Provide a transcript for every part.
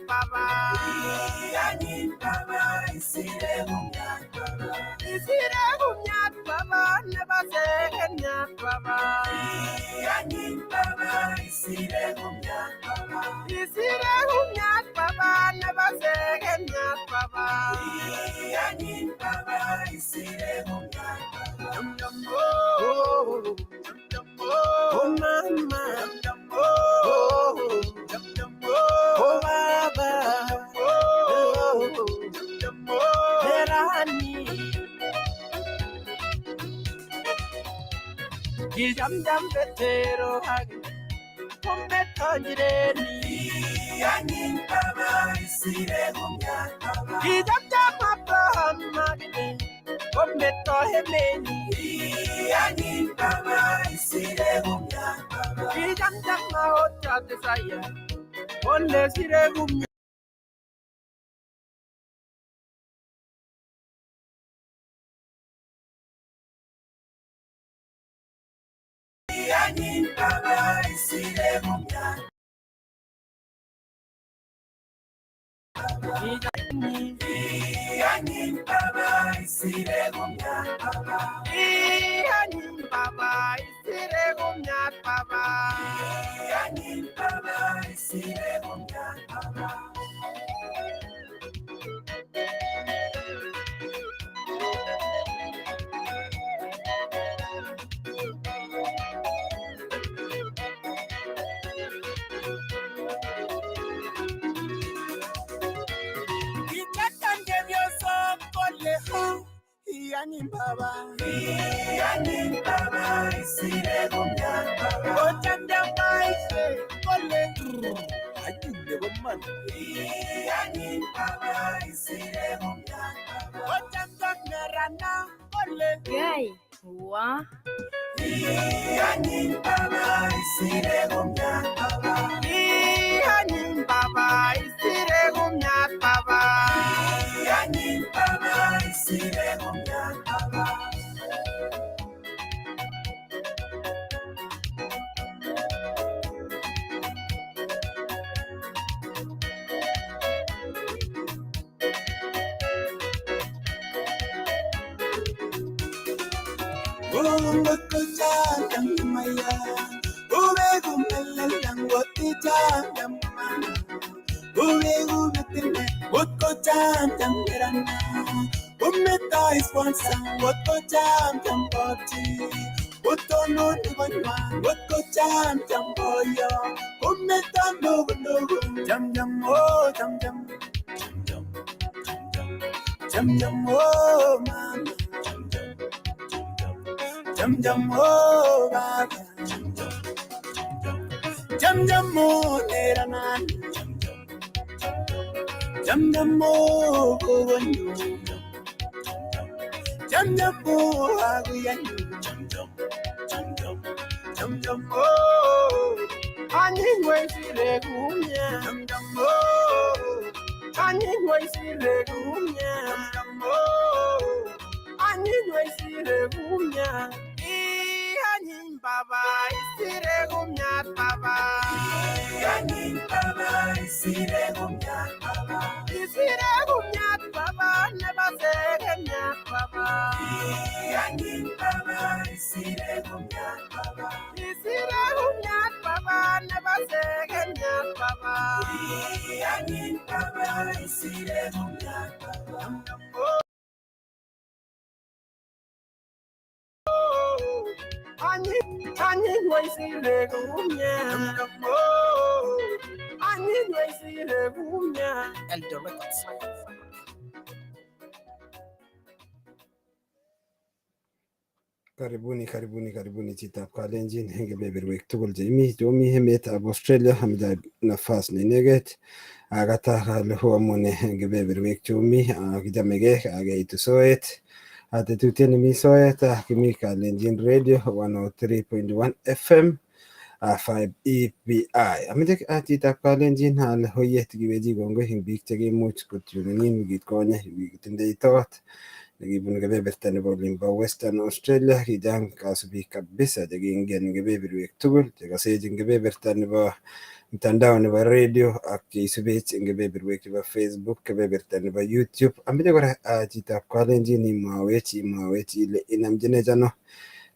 kumyat baba. Anyiny baba, isire kumyat baba. Isire kumyat baba, nebo sekemiat baba. Anyiny baba, isire kumyat baba. Isire kumyat baba, nebo sekemiat baba. Anyiny baba, isire kumyat baba. Yum yum oh, yum yum oh, oh mama, yum yum oh, yum yum oh, oh baba, oh, yum yum oh, Berani. Kijamjam betero hagi, kumeto jireni. Anyiny baba, isire kumyat baba. Kijamjam Abraham agine, kumeto hemeni. Anyiny baba, isire kumyat baba. Kijamjam maocha tesaya, ole sire kumyat. Anyiny baba, isire kumyat. Anyiny baba, isire kumyat baba. Anyiny baba, isire kumyat baba. Anyiny baba, isire kumyat baba. Kichatan chepyosok kole ha, anyiny baba. Anyiny baba, isire kumyat baba. Kochamcham maishek kole anyiny nebo man. Anyiny baba, isire kumyat baba. Kochamcham nerana kole Guy, wa anyiny baba, isire kumyat baba. Anyiny baba, isire kumyat baba. Anyiny baba, isire kumyat baba. Jam jam oh jam jam jam jam jam jam oh mama jam jam jam jam oh baba jam jam jam jam oh neranan jam jam jam jam oh gogonyu jam jam oh aguyanyu jam jam jam jam jam jam oh anyiny isire kumyat jam jam oh anyiny isire kumyat jam jam oh anyiny isire kumyat. Anyiny baba, isire kumyat baba. Anyiny baba, isire kumyat baba. Isire kumyat baba, nebo sekemiat baba. Anyiny baba, isire kumyat baba. Isire kumyat baba, nebo sekemiat baba. Anyiny baba, isire kumyat baba. Anyiny isire kumyat. Anyiny isire kumyat. Elder Records. Karibuni, karibuni, karibuni chitab Kalenjin eng kebeberwek tugul cheimi chomi emetab Australia amjai nafas neineget akata ale ho amune eng kebeberwek chomi kichamegei akeitu soet tetutiet nemi soet kimi Kalenjin Radio 103.1 FM 5 EPI. Ameche chitab Kalenjin ale hoyet kiwechi kongoi eng biik chekimuch kotunenin wikit konye wikitindoi tot nekibunu kebeberta nebo olimbo Western Australia. Kichang kasubik kabisa chekingen kebeberwek tugul chekasech eng kebeberta nebo mtandao nebo radio ak cheisubech eng kebeberwek chebo Facebook, kebeberta nebo YouTube. Ameche kora chitab Kalenjin imwawech ile inamchinech ano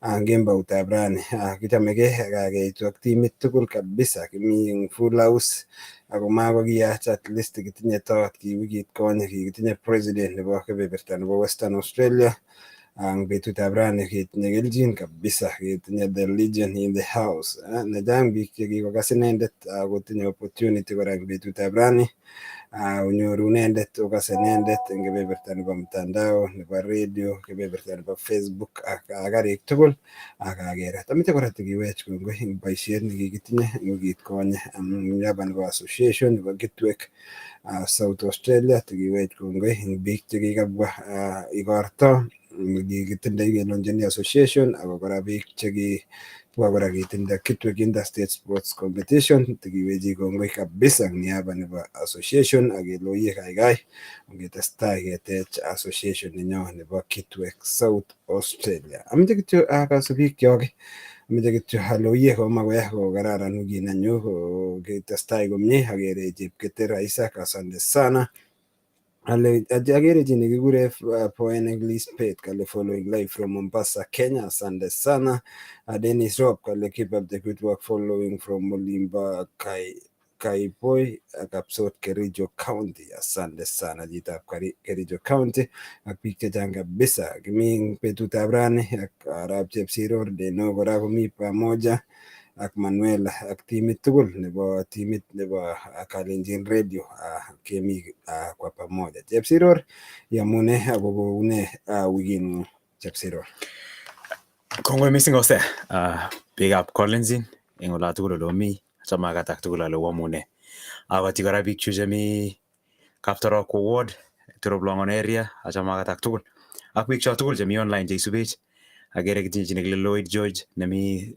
kemboutab rani. Kichamegei kakeitu ak timit tugul kabisa, kimi eng full house ako makokiyach at least kitinye tot ki wikit konye kikitinye president nebo kebeberta nebo Western Australia. Ang betutab rani ketinye kelchin kabisa, ketinye the legend in the house. Nechang biik chekikokas inendet kotinye opportunity kora eng betutab rani onyoru inendet, okas inendet eng kebeberta nebo mtandao nebo radio, kebeberta nebo Facebook ak karik tugul ak kakerat. Ameche kora tikiwech kongoi eng boisiet nekikitinye eng wikit konye niaba nebo association nebo Kitwek South Australia. Tikiwech kongoi eng biik chekikabwa igorto nekikitindoi kelonchini association, ako kora biik chekibwa kora kitindo Kitwek Interstate Sports Competition. Tikiwechi kongoi kabisa eng niaba nebo association ak keloiye kaikai ongetestai ketech association nenyo nebo Kitwek South Australia. Ameche kityo kasubikyok, ameche kityo aloiye komakoya kokararan wikinanyu, ketestai komie. Akere Chepketer Isaac, asante sana. Ale akere chi nekikure Poen English Pet kale following live from Mombasa, Kenya. Asante sana. Dennis Rob kale keep up the good work, following from Mulimba Kai Kaiboi Kapsot, Kericho County. Asante sana chitab Kericho County ak biik chechang kabisa. Kimi eng betutab rani ak arap Chepsiror Deno kora komi pamoja ak Manuel ak timit tugul nebo timit nebo Kalenjin Radio, kemi kwa pamoja. Chepsiror, yamune ako koune wikingung Chepsiror? Kongoi missing Hosea, biikab Kalenjin eng ola tugul ole omi, achame akatak tugul ale oamune. Akoti kora biik chu chemi Kaptorok Ward, Toroblongon area, achame akatak tugul. Ak biik cho tugul chemi online cheisubech. Akere kitinye chi nekile Lloyd George nemi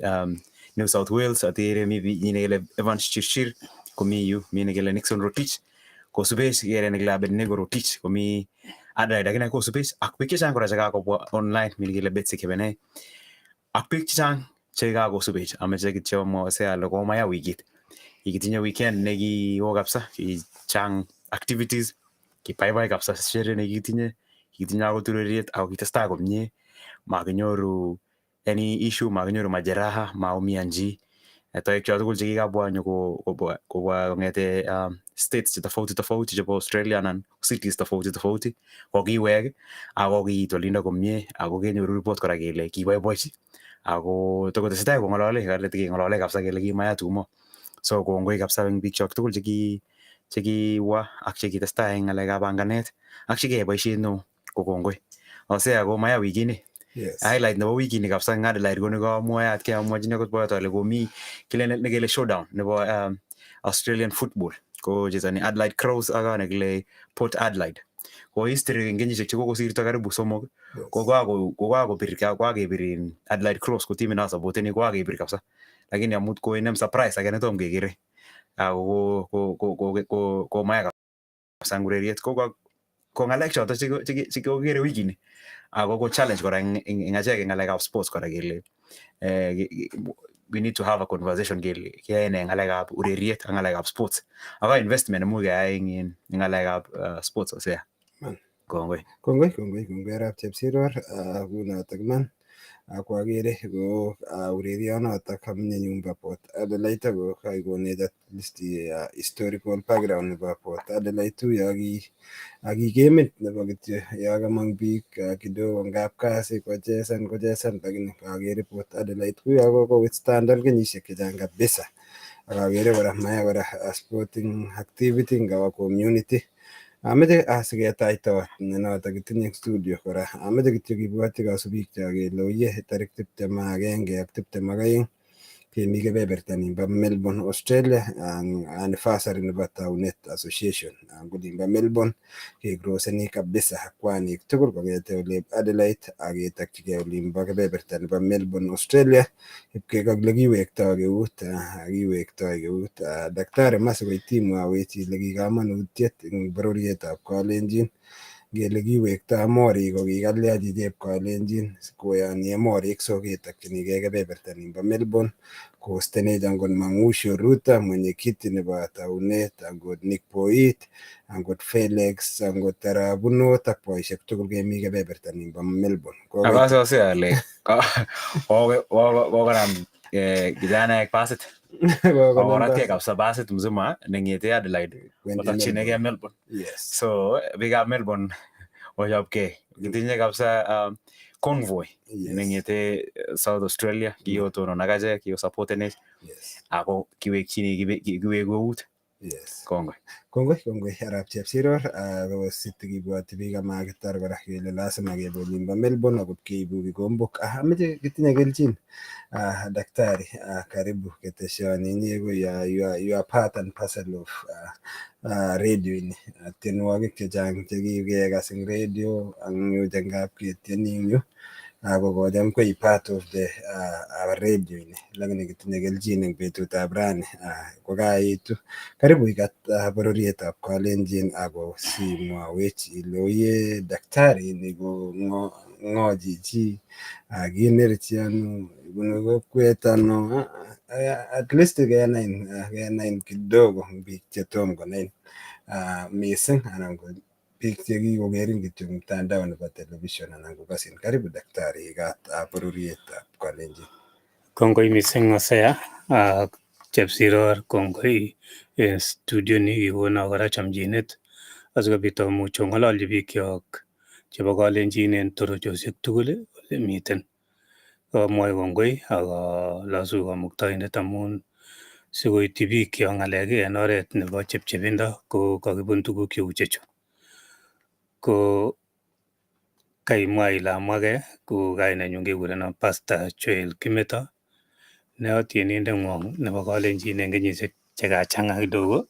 New South Wales, akere mi chi nekile Evans Chirchir komi yu, mi nekile Nixon Rotich kosubech, kikere nekile Abednego Rotich komi Adelaide akine kosubech, ak biik chechang kora chekakobwa online, mi nekile Betsy Kebenei ak biik chechang chekakosubech. Ameche kityo amwa Hosea ale komaya wikit. Kikitinye weekend nekiwo kabisa, kichang activities, kibaibai kabisa sherehe nekikitinye, kikitinye akot ureriet ako kitestai komie, makinyoru any issue, makinyoru majeraha, maumian chi. Toek cho tugul chekikabwa nyoko kobwa kong'ete states che tofauti tofauti chebo Australia anan cities tofauti tofauti kokiwek ako kiit olindo komie, ako kenyoru report kora kele kiboiboichi ako tokotesetai kong'olole, kale tikeng'olole kabisa kele kimaya tumo. So kongoi kabisa eng biik chok tugul chekiwa ak chekitestai eng ng'alekab panganet ak chekiyai boisiet neo, ko kongoi. Hosea, komaya wikini. Highlight nebo wikini kabisa eng Adelaide ko nekamwae atke amwachini akot boyot ale komi kile nekele showdown nebo Australian football, ko chezoni Adelaide Crows ak nekile Port Adelaide. Ko history eng kenyisiek chekokosirto karibu 3 kokakobir, kokakebir in Adelaide Crows, ko timit nasupporteni, kokakebir kabisa, lakini amut koinem surprise age netom kekere ako komaya kabisa eng ureriet. Ko ng'alek choto chekokere wikini ako ko challenge kora eng achek eng ng'alekab sports kora kele we need to have a conversation kele kiyae nee ng'alekab ureriet ak ng'alekab sports ako investment imuch keyai eng ng'alekab sports, Hosea. Man. Kongoi. Kongoi, kongoi, kongoi arap Chepsiror. Kunotok iman kwakere ko urerionotok kaminye nyumba Port Adelaide ko kaikonech at least historical background nebo Port Adelaide tu ya ki gemit nebo kityo ya kamong biik kidogo eng kapkasi kochesan kochesan, lakini kakere Port Adelaide kuyo koko withstandan kenyisiek chechang kabisa. Ak akere kora maya kora sporting activity ngawa community. Ameche asiketaitawat nenotok kitinye eng studio kora. Ameche kityo kibwotyi kasubikchok kele oye tarik 21 ak 22 kemi kebeberta nimbo Melbourne, Australia, ang anniversary nebo taunet association ang olimbo Melbourne kekroseni kabisa ak kwanik tugul kong'ete olep Adelaide ak ketokchigei olimbo kebeberta nebo Melbourne, Australia, ipkekakile kiwektoi keut, kiwektoi keut. Daktari Masikoit imwawech ile ki kamanutiet eng bororietab Kalenjin ngele kiwektoi morik ko kikalya chichep Kalenjin koyonye morik, so ketokchinigei kebeberta nimbo Melbourne. Kohostenech angot Mang'usho Ruta, mwenyekiti nebo taunet, angot Nick Boit, angot Felix, angot Arabunot ak boisiek tugul kemi kebeberta nimbo Melbourne. Akase ose ale kokonam kijanaek basit. Kokoratkei kabisa basit mzima neng'ete Adelaide kotokchinigei Melbourne. Yes. So biikab Melbourne ochopkei. Kitinye kabisa convoy neng'ete South Australia kiyotonon ak achek kiyosupportenech ako kiwekchini kiweku eut. Yes. Kongoi. Kongoi, kongoi arap Chepsiror ako sitikibwoti biik amakitar kora kele lazima kebe olimbo Melbourne akot keibu kikombok. Ameche kitinye kelchin daktari, karibu keteshoni inye ko you are part and parcel of radio ini. Tienwogik chechang chekikekas eng radio ang yu chengap ketieni eng yu ako kocham koi part of the radio ini, lakini kitinye kelchin eng betutab rani ko kaitu. Karibu ikat bororietab Kalenjin ako simwowech ile oye daktari ni ko ng'o chichi, kinerchi ano, bunu kokwet ano, at least kenain kidogo biik chetom konain mising anan ko biik chekikokerin kityo mtandao nebo television anan kokasin. Karibu daktari ikat bororietab Kalenjin. Kongoi mising Hosea ak Chepsiror, kongoi en studio ni kikono kora chomchinet asikobit omuch ong'ololchi bikyok chebo Kalenjin en torochosiek tugul ole miten. Amwoe kongoi ak alosu kamuktaindet amun sikoityi bikyok ng'alek en oret nebo chepchepindo ko kakibun tuguk cheu chechu. Ko kaimwa ile amwake ko kainenyun kekurenon Pastor Joel Kimeto ne atienindet nebo Kalenjin en kenyisiek chekachang'a kidogo,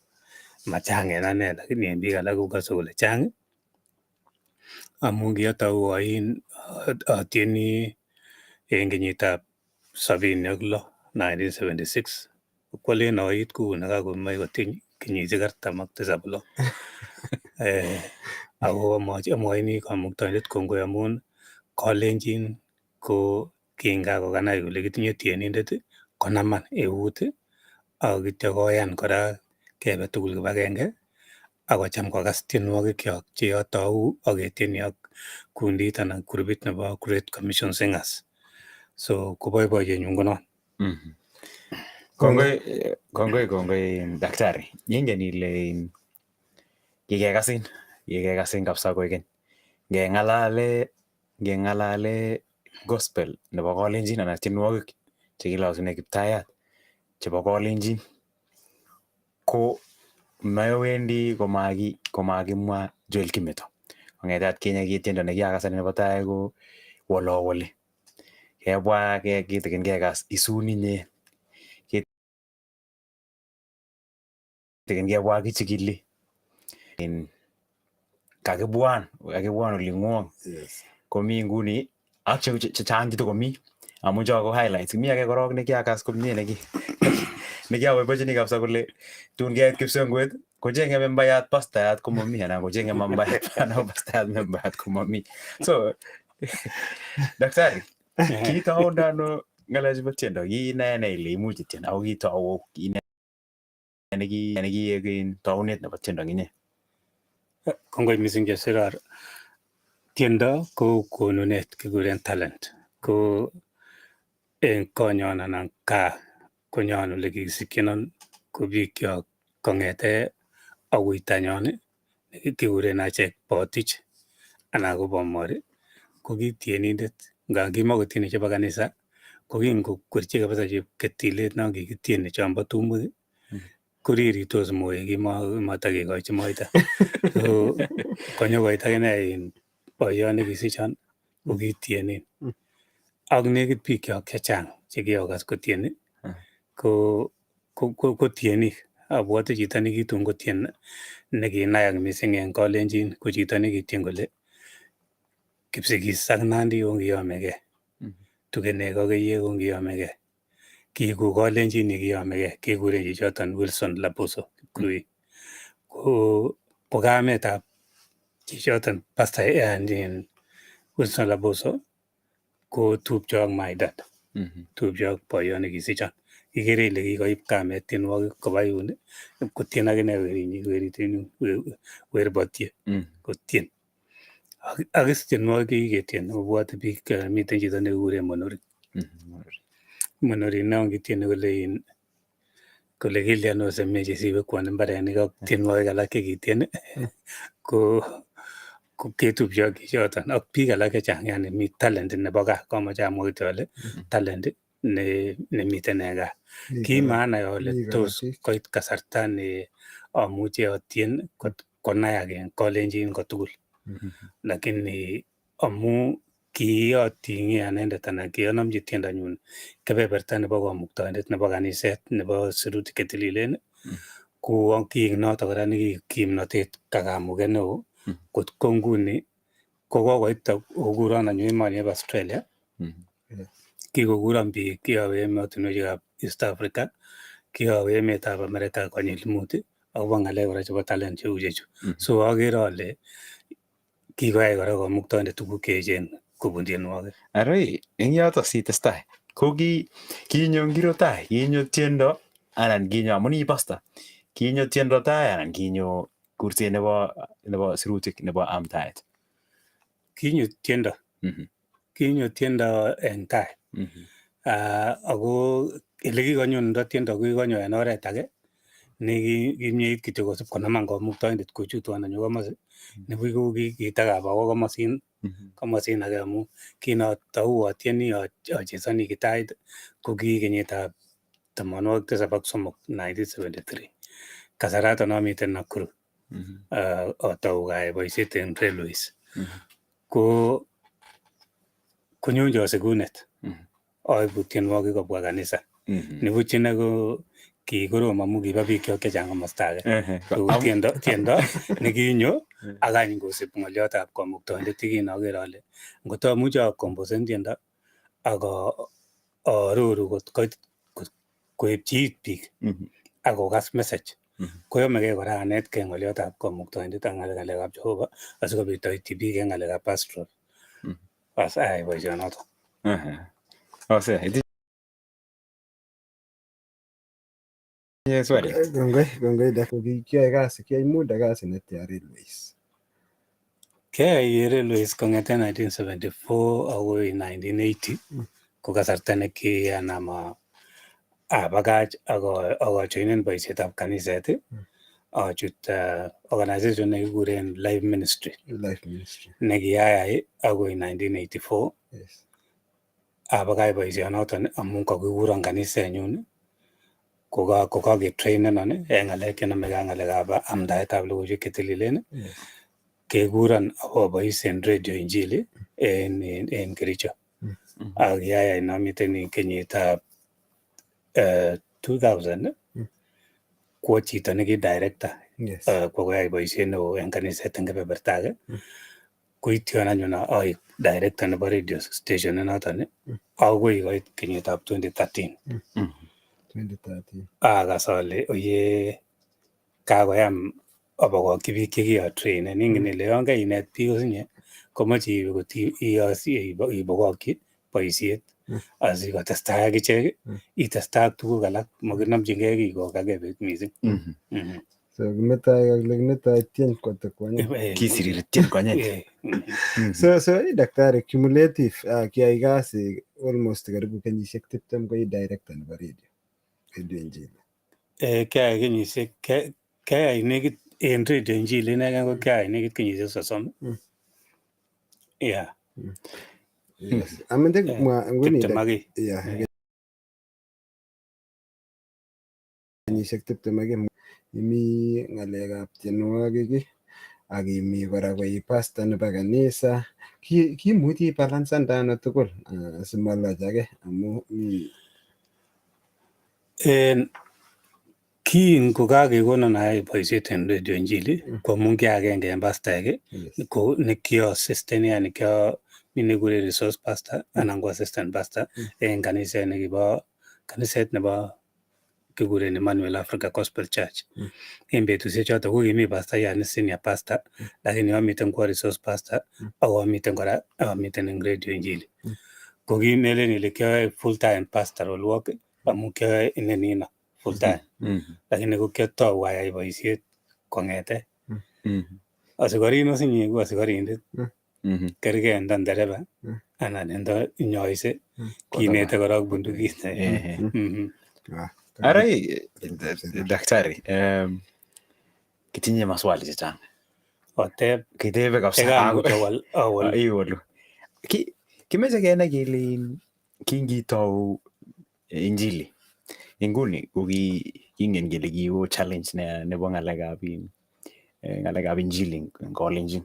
machang en ane lakini en biik alak kokose kole chang amun kiatou oin atieni en kenyitab 76, 1976 kwolen oit kou nekakomach kotiny kenyisiek 47 lo. Ako amwoini kamuktaindet kongoi amun Kalenjin ko kingakokanai kole kitinye tienindet konaman eut ak kityo koyan kora kebe tugul kibagenge akocham kokas tienwogikyok cheotou ak ketieni ak kundit anan grupit nebo Great Commission Singers. So ko boiboiyenyun konon. Kongoi, kongoi, kongoi daktari. Ingen ile kikekasin kabisa koik keny. Ngeng'alale gospel nebo Kalenjin anan tienwogik chekilosune kiptayat chebo Kalenjin ko mewendi komakimwa Joel Kimeto. Kong'ete atkinye ki tiendo nekiakas ane nebo tai ko wolowoli. Kebwa kitikin kekas isun inye. Kitikin kebwa kichikili. Kakibwan oling'wong. Komi nguni ak chechang chetokomi amun cho ko highlights. Mi age korok nekiakas komie nekiaboibochini kabisa kole tun keit kipsengwet kochenge membayat pastayat komomi anan kochenge mambayat anan pastayat membayat komomi. So daktari, kitaundo ano ng'alechu bo tiendo? Kiinae nee ile imuch itien ako kitou nekiek taunet nebo tiendo eng inye? Kongoi mising Chepsiror. Tiendo ko konunet kikuren talent. Ko en konyon anan gaa konyon ole kikisikyinon ko bikyok kong'ete awoitanyon kikuren achek Botich anan ko Bomori ko ki tienindet ngap kimokotieni chebo kanisa ko kingokwerchi kabisa ketilet non kikitieni chombo tumwek koriritos moek kimotokikochi moita. So konyokoit akine boiyot nekisichon ko kitienin. Ak nekit bikyok chechang chekiokas kotieni ko tienik. Abwote chito nekitun kotien nekinayak mising en Kalenjin ko chito nekitien kole Kipsigis ak Nandi ongiyomege, Tugenek ak Keiyek ongiyomege. Kiku Kalenjin yekiyomege kekuren chichoton Wilson Laboso Kipkurui. Ko kametab chichoton Pastor Wilson Laboso ko tupcho ak my dad. Tupcho ak boiyot nekisichon. Ikere ile kikoib kamet tienwogik koba yun ipkotien akine werinyin werit en yun wer Botie kotien. Ak is tienwogik chekiketien obwote biik miten chito nekikuren Monori. Monori non kitieni kole in kole kilyan osemechi siwekwon mbarenik ak tienwogik alak chekitien ko ketupcho ak chichoton ak biik alak chechang yani mi talent nebo gaa komoche amwa kityo ale talent nemiten en gaa. Kimanai ole tos koit kasarta ne amuche atien kot konayak en kalenjin kotugul. Lakini amu kioting'e anendet anan kionomchi tiendonyun kebeberta nebo kamuktaindet nebo kaniset nebo sirutik chetililen ko kiik noton kora nekiik kimnotet ak kamuket neo kot ko nguni kokokoit kokuron anyo emoni bo Australia. Kikokuron biik kiyobu emotinwekab East Africa, kiyobu emetab America konyil mut akobo ng'alek kora chebo talent cheu chechu. So okere ole kikoyai kora kamuktaindet tuguk cheechen kobun tienwogik. Aroi eng yoto sitestai ko kinyo ngiro tai, kinyo tiendo anan kinyo amun ii pastor, kinyo tiendo tai anan kinyo kurset nebo sirutik nebo amtaet? Kinyo tiendo. Kinyo tiendo en tai. Ako elekikonyundo tiendo ko kikonyo en oret age nekimieit kityo kosib konaman kamuktaindet kochutwon anyo komosi nibuch ko kitakabawa komosin komosin age amun kinotou atieni achesoni kitait ko ki kenyitab 73 1973. Kasaraton amiten Nakuru atou ayai boisiet en railways. Ko konyonchon sikunet aibu tienwogik kobwa kanisa. Nibuch ine ko kikorom amun kiba bikyok chechang komosta age. Ko tiendo nekinyo ak any kosib ng'olyotab kamuktaindet yekin oker ole ngot amuche akomposen tiendo ak aaroru kot koit koepchi it biik ak kokas message koyomegei kora anetkei ng'olyotab kamuktaindet ak ng'alekab Jehova asikobit aityi biik en ng'alekab pastoral. Bas ayai boisionoton. Hosea, itinye swali? Kongoi, kongoi. Kiyoe kasi, kiyai muda kasi netya railways? Kiayai railways kong'eten 1974 akoi 1980 ko kasarta nekianam abakach ak ajoinen boisietab kaniset achut organization nekikuren Life Ministry. Life Ministry. Nekiayai akoi 1984. Abakach boisionoton amun kokikuron kanisenyun kokaketrainenon en ng'alek chenomegei ak ng'alekab amdaetab logoiwek chetililen kekuron abobois en Radio Injili en Kericho. Ak kiayai nomiten kenyitab 2000 kwo chito neki director kwo koyai boisiet neo en kaniset en kebeberta age koityon anyun aik director nebo radio station inoton akoi koit kenyitab 2013. 2013. Akas ole oye kakoyam abokokyi biik chekiatrainen. Ingen ile yon kainet biik osinye komoche iwe kot ibokokyi boisiet asikotestai akichek itestai ak tuguk alak mokinomchingei kiy kokakee missing. So kimetai kole kimetai tien kotakwanya. Kisirir tien konyek. So daktari cumulative kiyai kasi almost karibu kenyisiek 20 ko i director nebo Radio Injili. Kiayai kenyisiek, kiayai nekit en Radio Injili inegen ko kiayai nekit kenyisiek 30. Yeah. Yes. Amende mwa nguni 20 ak kiy. Yeah. Kenyisiek 20 ak kiy imi ng'alekab tienwogik ak imi kora ko i pastor nebo kanisa. Kimuchi ibalansande ano tugul simolachake amu mi En kin kokakekonon ayai boisiet en Radio Injili ko amun ki agenge en pastaek ko nekioasisteni yani mi nekikuren resource pastor anan ko assistant pastor en kaniset nekibo kaniset nebo kikuren Emmanuel Africa Gospel Church. En betusiek choton ko kimi pastayat ne senior pastor lakini amiten ko resource pastor ak amiten kora amiten en Radio Injili. Ko kimelen ile kiyoe full time pastoral work Amu kiayoe inenino full time. Lakini ko kiatou ayai boisiet kong'ete. Asikarin sinyeku asikarindet kerkei ndo ndereba anan ndo inyoise kinete korok bundukit. Ara daktari, kitinye maswali chechang. Oteb. Kitebe kabisa. Chekamuch awol awol. Iwolu. Kimeche kenai kele kingitou injili inguni ko kingen kele kiwo challenge nebo ng'alekab ng'alekab injili en Kalenjin.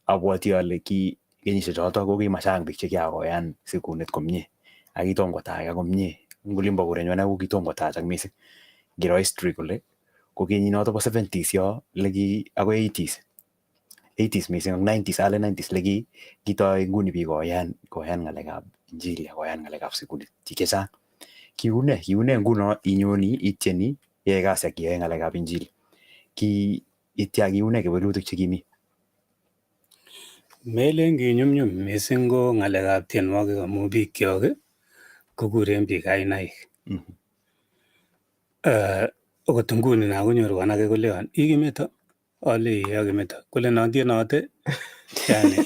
Abwoti ale ki kenyisiek choto ko kimachang biik chekiakoyan sikunet komie ak kitom kotachak komie. Eng olimbo korenywan ko kitom kotachak missing. Ngiro history kole ko kenyinoto bo 70s yo leki akoi 80s 80s missing ak 90s, early 90s leki kitoi nguni biik koyan ng'alekab injili ak koyan ng'alekab sikunet chechang. Kiune nguno inyoni ityeni iyae kasi ak iyoe ng'alekab injili? Ki itya kiune kewelutik chekimi? Melen kinyumnyum missing ko ng'alekab tienwogik amu biikyok kokuren biik kainaik. Okot nguni nakonyorwon ake koleon ii Kimeto, ale ee Kimeto, kole non tienote yani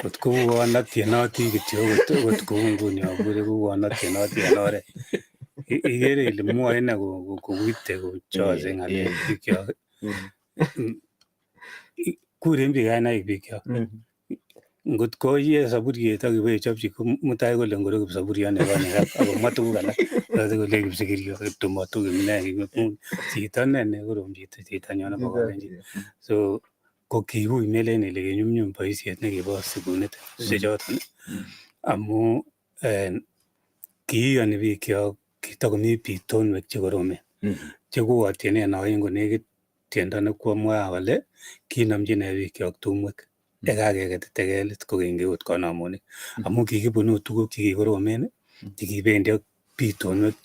kot kouon atienoti kityo okot kou nguni abure kouon atienoti en oret. Ikere ile mwoe ine kowite kochose ng'alek biikyok. Kuren biik kainaik biikyok. Ngot koiye soburiet ak iwechopchi ko mutai kole ngoro kipsoburioni akomwa tuguk alak. Yoche kole kipsikirio, kiptumotu, kimne, chito ne nekorom chito chitonyon nebo Kalenjin. So ko kiui melen ile kinyumnyum boisiet nekibo sikunet choton amu kiiyoni biikyok kitokomi bitonwek chekoromen chekoatienen oeng konekit tiendo nekwamwae ale kinomchine biikyok tumwek yekakeketite kelit kokeny keut konomonik amu kikibunu tuguk chekikoromen chekibendi ak bitonwek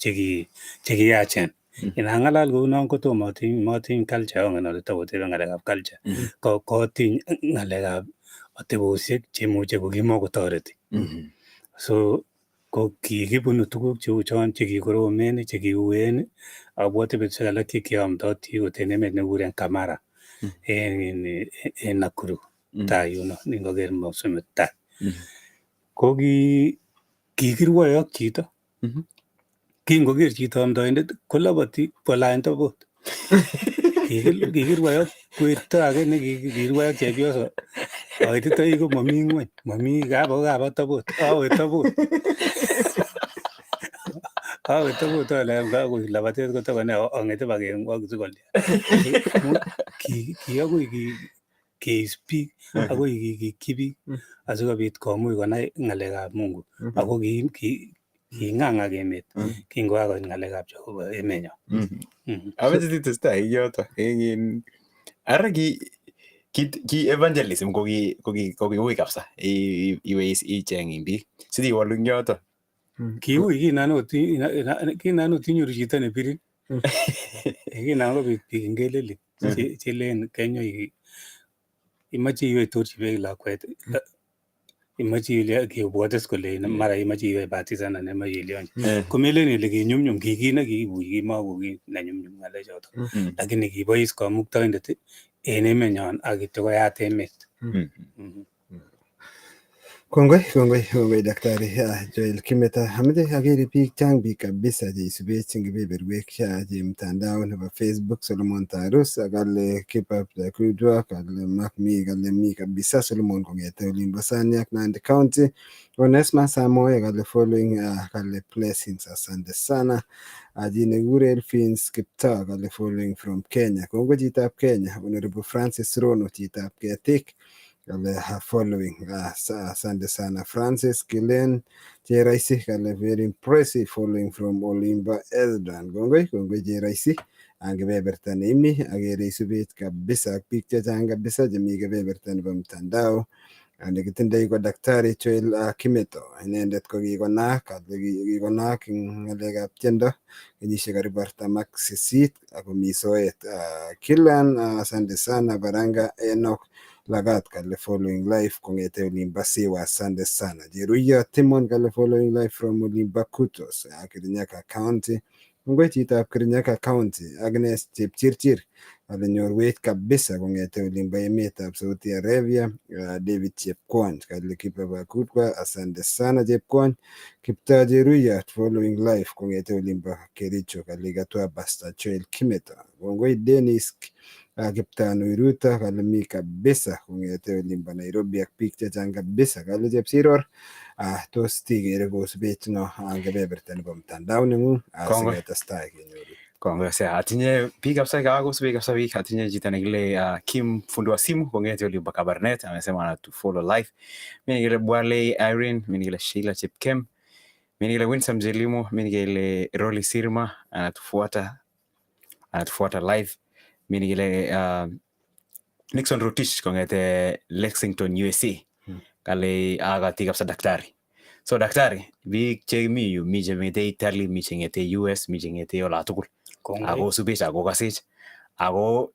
chekiyachen. Inang'alal kounon kotom matiny culture ongen ale tokotebe ng'alekab culture kotiny ng'alekab atebosiek cheimuche kokimokotoreti. So ko kikibunu tuguk cheu chon chekikoromen chekiuen. Abwoti betusiek alak chekiamdoti okot en emet nekikuren Kamara en Nakuru tai yuno ningoker Mosomit tai. Ko kikirwoe ak chito. Kingoker chito amdoindet koloboti kolany tobot. Kikirwoi ak werto ake nekikirwoi ak chepyoso. Aititoi ko mami ng'weny, mami kaba tobot, awe tobot. Awe tobot ale kakoik labatet kotokone ang'ete bakengwok sikolya. Ki akoi keis biik, akoi kikikyi biik asikobit komuch konai ng'alekab Mungu. Ako king'ang'ak emet kingokakoit ng'alekab Jehova emenyon. Ameche titestai eng yoto. Ara ki evangelism ko kiui kabisa iwe icheng biik sitiwolu eng yoto. Kiui kinan ot inyoru chito nebirin. Kinan kobit biik ngelelik chelen kenyo imoche iwe itorchi beek lakwet, imoche ile kibwotes kole mara imoche iwe batisan anan imoche ilionchi. Komelen ile kinyumnyum, ki kit nekiui kimako kit nenyumnyum ng'alechoto. Lakini kibois kamuktaindet en emenyon ak kityo koyat emet. Kongoi, kongoi, kongoi Daktari Joel Kimeta. Ameche akere biik chang biik kabisa cheisubech eng kebeberwek che mtandao nebo Facebook. Solomon Tarus kale keep up the good work, kale Mark mi kale mi kabisa Solomon kong'ete olimbo Saniak Nandi County. Onesma Samoe kale following, kale blessings, asante sana. Ji nekikure Elvins Kiptoo kale following from Kenya. Kongoi chitab Kenya. Honorable Francis Rono chitab Ketik kale following, asante sana Francis. Kilen Cheraisi kale very impressive, following from Olimba Eldan. Kongoi, kongoi Cheraisi ang kebeberta neimi akere isubech kabisa ak biik chechang kabisa chemi kebeberta nebo mtandao. Nekitindoi ko Daktari Joel Kimeto. Inendet ko kikonaak kikonaak eng ng'alekab tiendo kenyisiek karibu 48 akomi soet. Kilan, asante sana Baranga Enoch. Lagat kale following life kong'ete olimbo Siwa, asante sana. Jeruya Timon kale following life from olimbo Kutos, Kirinyaga County. Kongoi chitab Kirinyaga County, Agnes Chepchirchir kale nyorwech kabisa kong'ete olimbo emetab Saudi Arabia. David Chepkwony kale Kipabakutwa, asante sana Chepkwony. Kiptoo Cheruiyot following life kong'ete olimbo Kericho kale katwa Pastor Joel Kimeto. Kongoi Dennis Kiptanui Ruto kale mi kabisa kong'ete olimbo Nairobi ak biik chechang kabisa kale Chepsiror tos tikere kosubech no en kebeberta nebo mtandao neng'ung asiketestai kenyoru. Kongoi Hosea. Atinye biik kabisa kakosubech kabisa biik. Atinye chito nekile Kim fundi wa simu kong'ete olimbo Kabarnet amesema anatufollow live. Mi nekile Bwale Irene, mi nekile Sheila Chepkem, mi nekile Winsome Jelimo, mi nekile Rolly Sirma anatufuata live. Mi nekile Nixon Rotich kong'ete Lexington USA. Kale akati kabisa daktari. So daktari, biik chemi yu, mi chemite Italy, mi cheng'ete US, mi cheng'ete olatugul. Ako subech ako kasech. Ako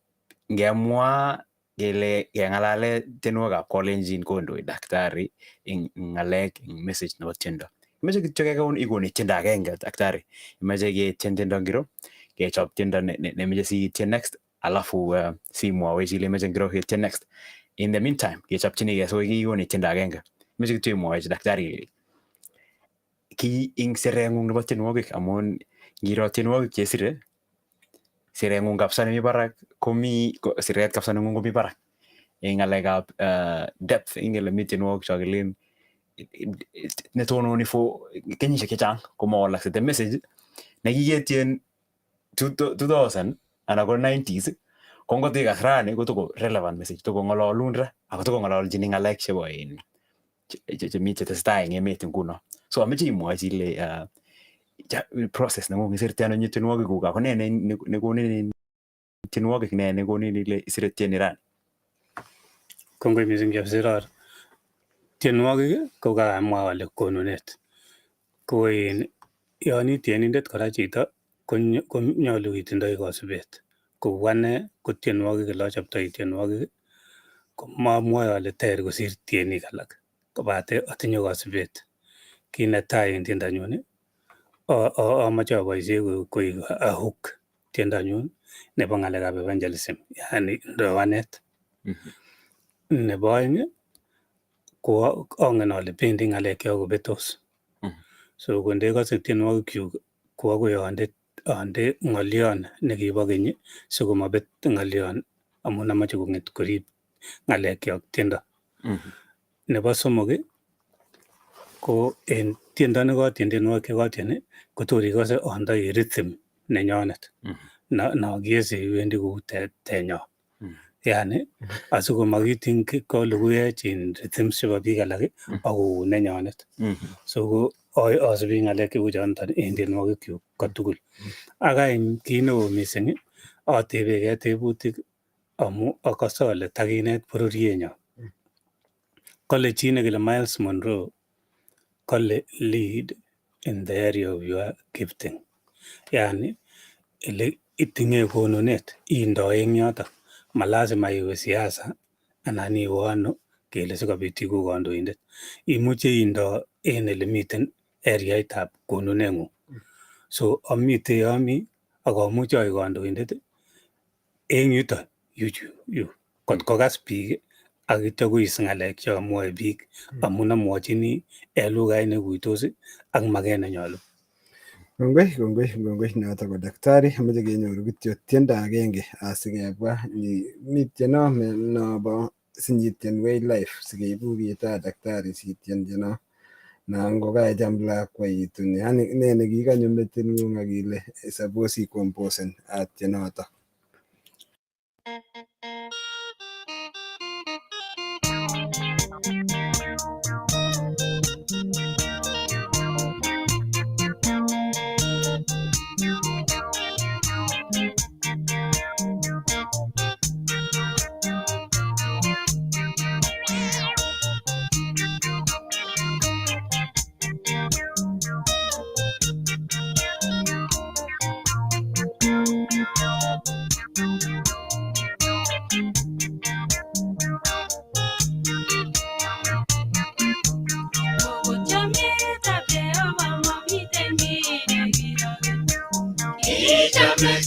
ngemwa kele keng'alale tienwogikab Kalenjin kondoi daktari eng ng'alek eng message nebo tiendo. Imeche kityo kekon ikonech tiendo agenge daktari. Imeche ketien tiendo ngiro, kechop tiendo nemeche sitien next, alafu simwowech ile imeche ngiro ketien next. In the meantime, kechopchinigei so kikonech tiendo agenge. Imeche kityo imwowech daktari ki ing sirengung nebo tienwogik amun ngiro tienwogik chesire, sirengung kabisa nemi barak komi siret kabisa nengung komi barak eng ng'alekab depth ingele mi tienwogik cho kilen netononi for kenyisiek chechang komawalakse the message nekiketien 2000 anan ko 90s ko ngot ikas rani kotoko relevant message tokong'ololun ra ako tokong'ololjini ng'alek chebo in chemi chetesetai eng emet nguno. So ameche imwochi ile process neng'ung isirte ano tienwogikuk ako nee nekonin tienwogik nee nekonin ile isire tieni rani. Kongoi missing Chepsiror. Tienwogik ko kaamwa ale konunet. Ko in yon i tienindet kora chito konyolu itindoi kosubet. Kou ane ko tienwogik ole achoptoi tienwogik ko mamwoe ale ter kosir tienik alak kobate atinye kosubet. Kit netai en tiendanyun amache aboisie koik a hook tiendanyun nebo ng'alekab evangelism yaani ndowanet. Nebo oeng ko angen ale bendi ng'alekyok kobetos. So ko ndekose tienwogikyuk ko akoi ande ng'olyon nekibo keny sikomabet ng'olyon amun amoche kong'et korib ng'alekyok tiendo. Nebo somok ko en tiendo nekotien tienwogik chekotien kotor ikose andoi rhythm nenyonet nokiese iwendi kou tenyon. Yaani asikomakitiny kolukuech in rhythms chebo biik alak ak kou nenyonet. So ko asubi ng'alek cheu chonton en tienwogikyuk kotugul. Ak any kit neo missing atebegee tebutik amu akose ale takinet bororyenyon. Kole chi nekile Miles Monroe kole lead in the area of your gifting. Yaani ele itinye konunet indo en yoton. Malazima iwe siasa anan iwe ano kele sikobit iku kandoindet. Imuche indo en elemiten areaitab konuneng'ung. So amite yomi ak amuche aik kandoindet en yuton yu kot kokas biik ak ityo kois ng'alek cheomwoe biik amun amwochini en lugait neikuitos ak maket nenyolu. Kongoi, kongoi, kongoi noto ko daktari. Amoche kenyoru kityo tiendo agenge asikebwa mi tieno nobo sinyitien life sikeibu kitaa daktari sitien tieno na ngokaicham lakwa itun yani ne nekikanyo meting'ung ak ile suppose ikomposen tienoto.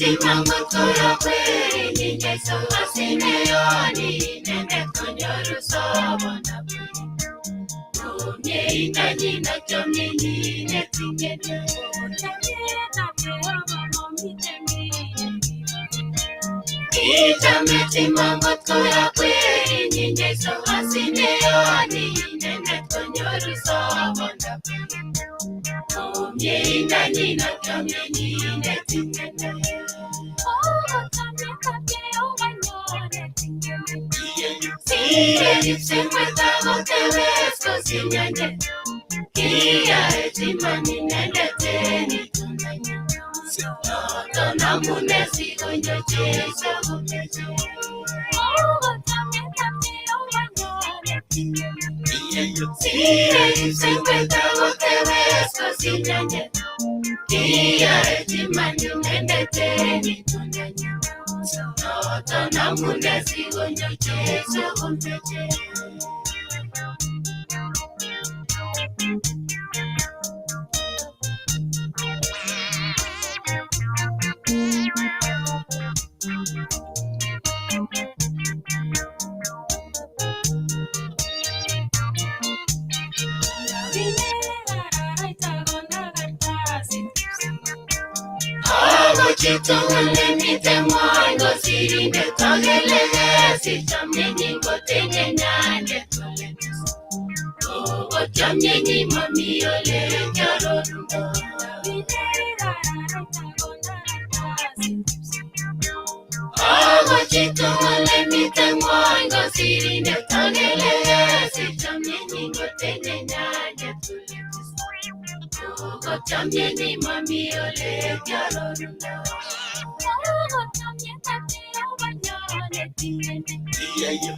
Chimango kweri Jesu asineyoni inendet konyoru sobondab Komie ak chomyenyin netinye. Kichame chimangot koya kwerinyin Jesu asineyoni inendet konyoru sobondab Komie ak chomyenyin netinye. Sire kipsengwet akotebes kosinyendet. Kiyae iman inendet en itondanyin. Noton amune sikonyo Jesu komeche. Sire kipsengwet akotebes kosinyendet. Kiyae iman inendet en itondanyin. Noton amune sikonyo Jesu komeche. Ako chitugul nemiten ng'wony kosirindet akeleke si chomyenyin kotinye nyanjet ole Kogo chomyenyin mami ole kiarorundo. Ako chitugul nemiten ng'wony kosirindet akeleke si chomyenyin kotinye nyanjet ole Kogo chomyenyin mami ole kiarorundo.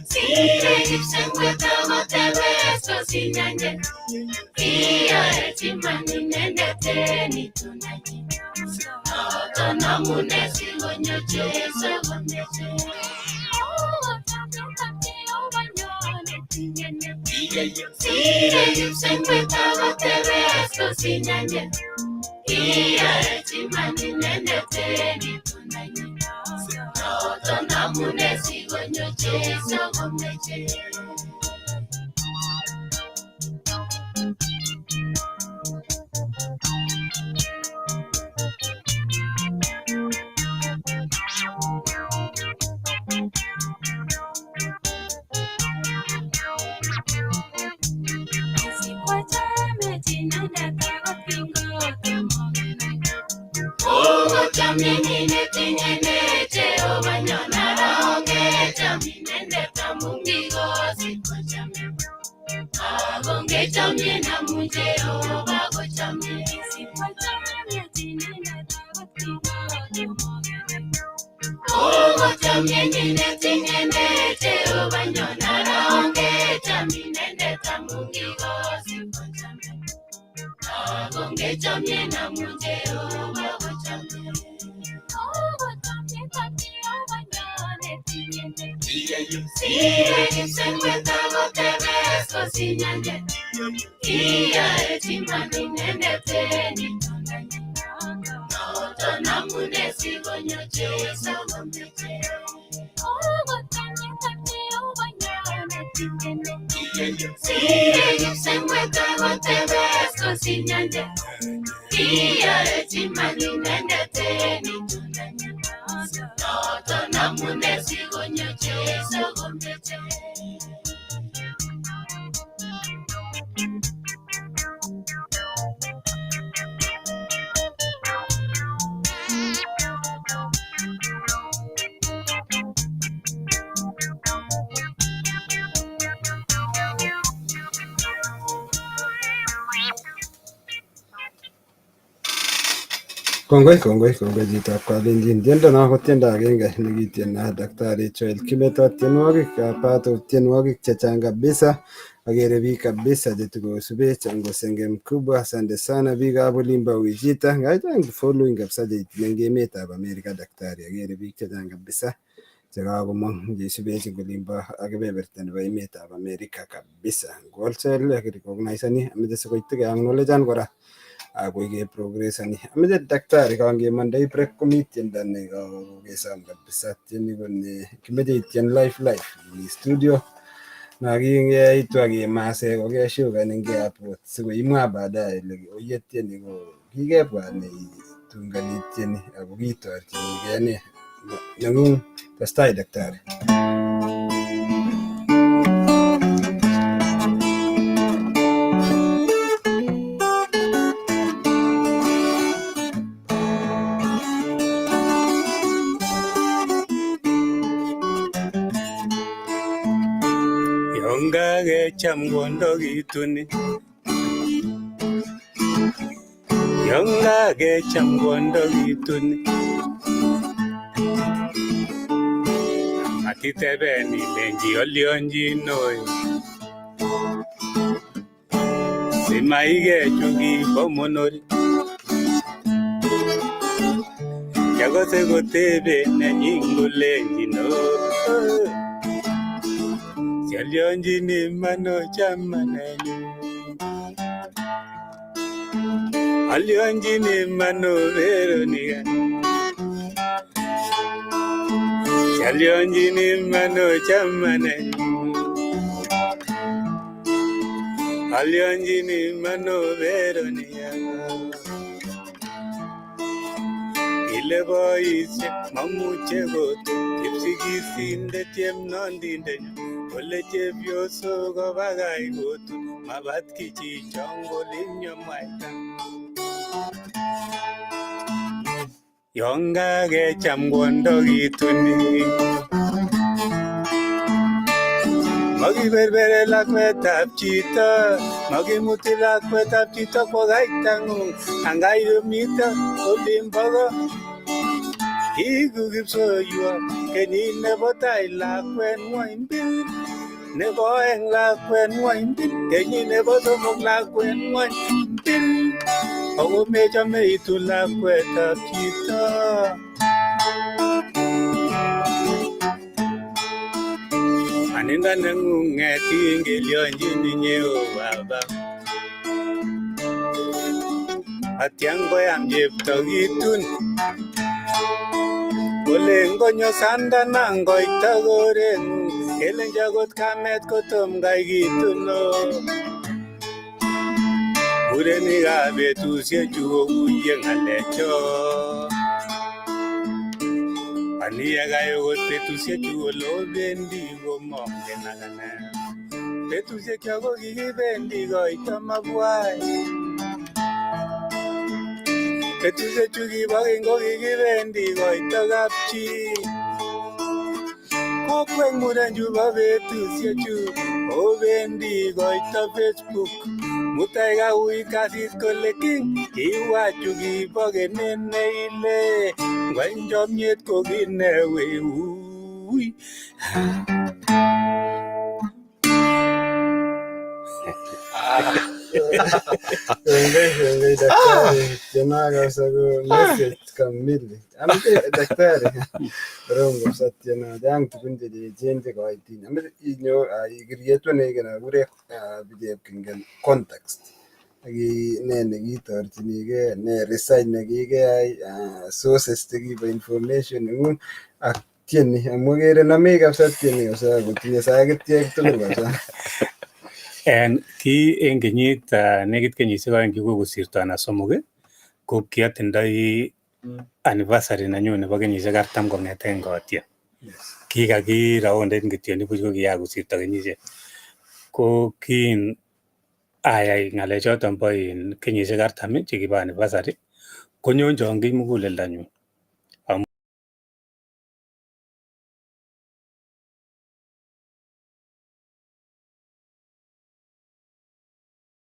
Sire kipsengwet akotebes kosinyendet. Kiyae iman inendet en itondanyin. Noton amune sikonyo Jesu komeche. Sire kipsengwet akotebes kosinyendet. Kiyae iman inendet en itondanyin. Noton amune sikonyo Jesu komeche. Kogo chomyenyin netinye ne Jehova nyon arongecham inendet amun kikosich kochamin. Akongechomyen amun Jehova kochamin. Kogo chomyenyin netinye ne Jehova nyon arongecham inendet amun kikosich kochamin. Akongechomyen amun Jehova kochamin. Sire kipsengwet akotebes kosinyendet. Kiyae iman inendet en itondanyin. Noton amune sikonyo Jesu komeche. Sire kipsengwet akotebes kosinyendet. Kiyae iman inendet en itondanyin. Noton amune sikonyo Jesu komeche. Kongoi, kongoi, kongoi chitab Kalenjin. Tiendo no ko tiendo agenge nekitiena Daktari Joel Kimeto tienwogik pato tienwogik chechang kabisa. Agere biik kabisa chetukosubech ngo senge mkubwa. Asante sana biikab olimbo Wichita. Ngachang following kabisa cheitinye eng emetab America daktari. Agere biik chechang kabisa chekakomong cheisubech eng olimbo ak kebeberta nebo emetab America kabisa. Ngolsel recognisani ameche sikoitige acknowledgean kora. Akoi keprogresani. Ameche daktari kangemandai break komi tiendo ne kokesom kabisa tieni ko ne kimeche itien live live mi studio na kingeitu akimase kokeshukan eng airport sikoimwa baadaye ile oye tieni ko kikebwa ne itungan itieni ako kitorchinigei ne neng'ung testai daktari. Yon kakecham kwondo kituni, yon kakecham kwondo kituni, matiteben ilenchi olionjin oi, simaike chukibo monori, Kyakose kotebe nenyin kolenjin oo, siolionjin iman o chamanenyu, alionjin iman o Veronica, siolionjin iman o chamanenyu, alionjin iman o Veronica. Ile boisiek mamuche kotun kipsigisindet chemnondindenyu kole chepyosok kobakai kotun mabat kichichon kolinyo mwaita. Yon kakecham kwondo kituni, makiberbere lakwetab chito, makimuti lakwetab chito kwo kaitang'ung, angai komito olimbo ko. Kiiku kipsoiwo kenyit nebo tai lakwet ng'wony bil, nebo oeng lakwet ng'wony bil, kenyit nebo somok lakwet ng'wony bil. Ako mechome itun lakwetab chito. Aninda neng'ung'et kingelionjin inye o baba. Atyan koyam chepto kitun, kolen konyo sandana ngoita koreng'ung, kelenji akot kamet kotom kai kitun o. Murenikab betusiechu kokuiye ng'alecho. Ani yekai okot betusiechu ole obendi komongen akane. Betusiekyok ko kikibendi koito mabwai. Betusiechu kibo keny ko kikibendi koito kapchi. Kokweng muren chubo betusiechu obendi koito Facebook. Mutai kauit kasit kole king kiwachu kibo kenene ile ngwany chomyet ko kit neweui. Kongoi, kongoi daktari. Tieno kabisa ko message kamili. Ameche daktari. Korom kabisa tieno. Chang tukun che cheechen che koitin. Ameche inyo ikirietuan kure bichep kingen context. Ak ne nekitorchinigei, ne research nekikeyai, sources chekibo information nengung ak tieni amu akere nomei kabisa tieni kabisa kotinye sakitiek tugul kabisa. En ki en kenyit nekit kenyisiek oeng chekokosirto anan somok ko kiatindoi anniversary nenyun nebo kenyisiek 40 kong'eten kotien. Kikakiraonden kityo nibuch ko kikakosirto kenyisiek. Ko kin ayai ng'alechoton bo in kenyisiek 40 chekibo anniversary konyonchon kiy muguleldanyun.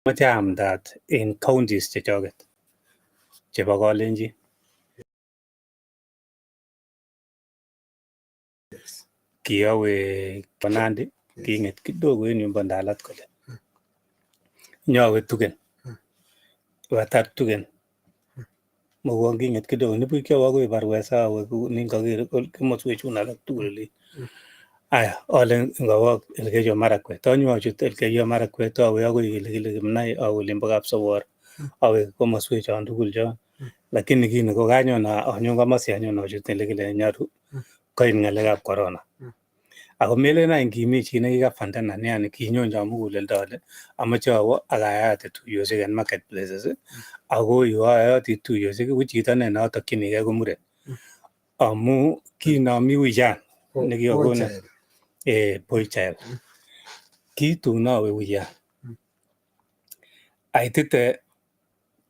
Amoche aamdaat en counties chechoket chebo Kalenjin. Kiowe Nandi, king'et kidogo en yumbo Ndalat kole. Nyowe Tugen. Watar Tugen. Mowon king'et kidogo nibuch kiowe akoi Barwesa awe ningoker komoswek chun alak tugul olin. Aya, ole ngowo Elgeyo Marakwet, anyo achut Elgeyo Marakwet awe akoi kele kile Kimnai awe olimbo Kapsowor Awe komoswek chon tugul chon. Lakini kit ne kokanyon anyon komosi anyon achut ele kile Nyaru koit ng'alekab corona. Ako melen any kimi chi nekikafandanan yani kinyonchon muguleldo ale amoche awo ak ayate tuiyosiek en market places ako yu ayoti tuiyosiek ko chito ne notokyinigei ko muren. Amu kinomi uyan nekikokonon boy child. Kitun awe uyan. Aitite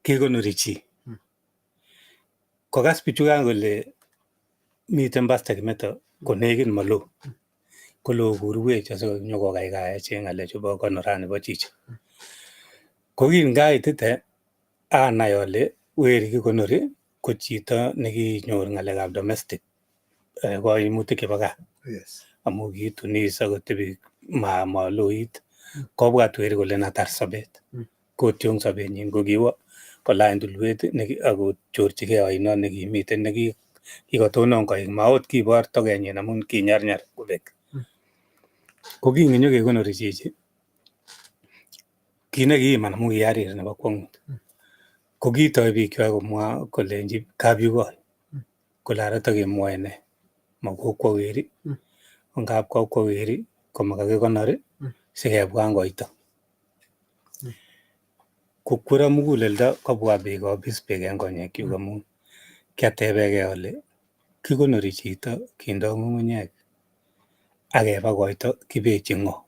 kekonori chi. Kokas bichukan kole miten Pastor Kimeto konekit maloo. Kole okurwech asinyokokaikaech en ng'alechu bo konorani bo chichi. Ko kingaitite anai ale weri kikonori ko chito nekinyor ng'alekab domestic koimutik chebo gaa. Amu kitunis akotebi maloit kobwat weri kole natar sobet. Kotyong sobenyin ko kiwo kolany tulwet akochorchigei oinot nekimiten nekikotonon koik maot kibor tokenyin amun kinyarnyar kobek. Ko kinginyokekonori chichi kit nekiiman amun kiarir nebo kwong'ut ko kitoi biikkwak komwa kolenji kapyugoi kole ara tokemwoe nee makokwo weri ngap kokwo weri komakakikonor sikebwa koito. Kokwero muguleldo kobwa beek obis beek en konyekyuk amun kiatebegee ale kikonori chito kindo ng'ung'unyek ak keba koito kibechi ng'o?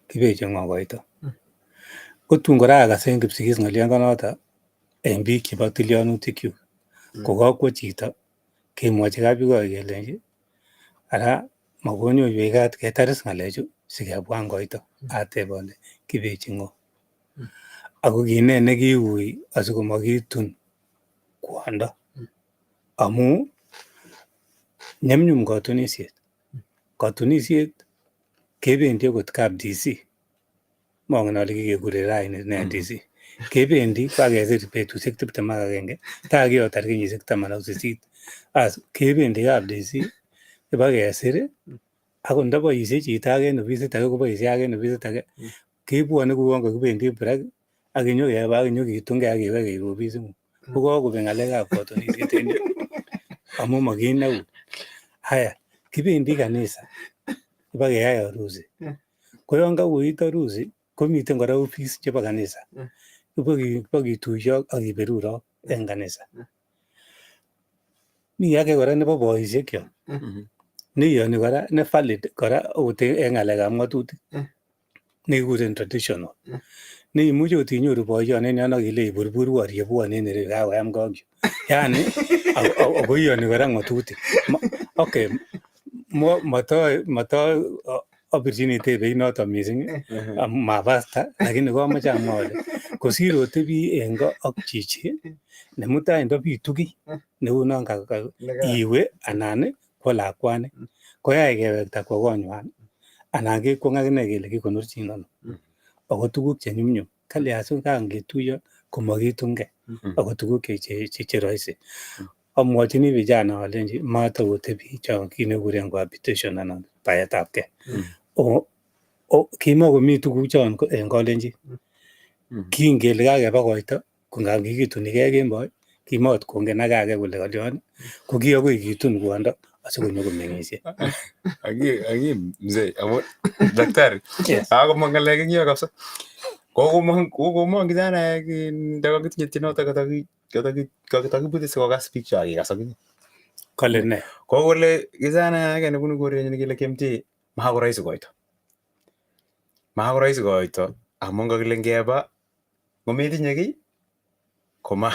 Kibechi ng'o koito? Kotun kora akas en Kipsigis ng'oliondonoto en biik chebo tilyanutikyuk kokakwo chito kemwochi kapyugoi kelenji ara makonyoiwech kat ketar is ng'alechu sikebwan koito. Ateb ale kibechi ng'o? Ako kinee nekiui asikomakitun kwondo amu nyumnyum katunisiet. Katunisiet kebendi akot kap DC mongen ale kikekuren raini ne DC kebendi bakesir betusiek 21 taa kiotar kenyisiek 18 as kebendi kap DC ibakesir akot ndoboisie chito age en ofisit age koboisie age en ofisit age kebwone kouon kokibendi break ak kinyokeba ak kinyokitungei ak iweke iwe ofising'ung. Ko kokobek ng'alekab katunisiet en yu amu ma kit neu. Haya kibendi kanisa ibakeyai harusi. Ko yon kauit harusi komiten kora office chebo kanisa. Ibokituyok ak kiberurok en kanisa. Mi age kora nebo boisiekyok neiyoni kora ne valid kora okot en ng'alekab ng'otutik nekikuren traditional neimuche ot inyoru boyon en yon ak ile iburburwon riebwon en ireyu kakoyam gee ak yu. Yani ako iyoni kora ng'otutik. Okay moto obirchini tebeit noton mising ma pastor lakini komoche amwa ale kosir otebi en ko ak chichi ne mutai ndobitu kiy neu non iwe anan kwo lakwani koyai kewekta kwo konywan anan kekwong akine kele kikonorchin ano. Ako tuguk che nyumnyum kalya sikangetuiyo komakitungei ako tuguk che rahisi. Amwachini vijana alenji matakotebi chon kit nekikuren cohabitation anan baetabgei. Kimakomi tuguchon en kalenjin. Kingele kakeba koito ko ngap kikitunigei kemboi kimaot kongen age age kole kalyon ko ki akoi kitun kwondo asikonyo komeng'isie. Aki mzee amun daktari kakomong ng'alek eng yo kabisa. Kokomong kijanaek ndakakitinye tienoto katakibute sikokas biik cho akikas akinye. Kole ne? Kokole kijana age nebunu korenyin kele KMT mako rahisi koito. Mako rahisi koito amun kakile ngeba ngometinye kiy koma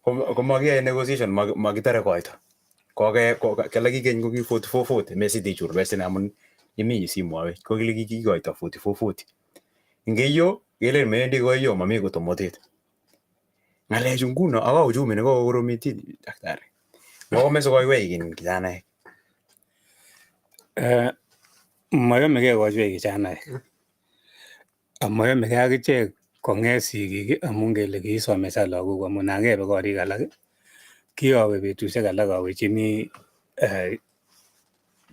komakiyae negotiation makitare koito. Koke kele kikeny ko ki 4440 mesitichur besini amun imi simwowech ko kile kikikoito 4440. Ngeiyo kelen mewendi koiyo mami kotomotet. Ng'alechu nguno ako uchumi nekokokoromit daktari. Ngokome sikoiwei kijanaek. Moyomegei kochwech kijanaek. Amoyomegei akichek kong'et sigik amun kele kiisomesan lagok amun angebe korik alak kiowe betusiek alak awechini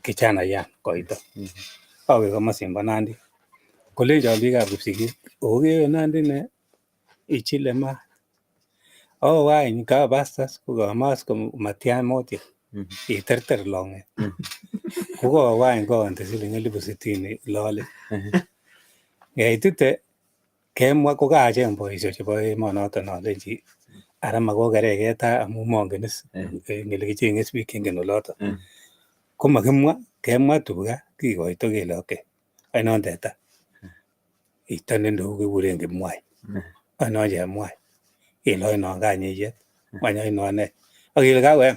kijanayan koito. Awe komosin bo Nandi. Kolenchon biikab Kipsigis oo kewe Nandi nee? Ichile maat. Owe any kabastas kokamas komatian motia. Iterter long'et. Kokowe any konde siling 60,000 lolet. Ngeitite kemwa kokacheng boisiek chebo emonoton alenji ara makokereke tai amu mongen is ngele kichenge is biik chengen oloton. Komakimwa kemwa tuga kikoito kele okay ainon teta. Ito ne neu kikuren Kimwai. Ainon Chemwai. Kele oinon kanyeyet. Wany oinon nee. Ak kele kakoyam.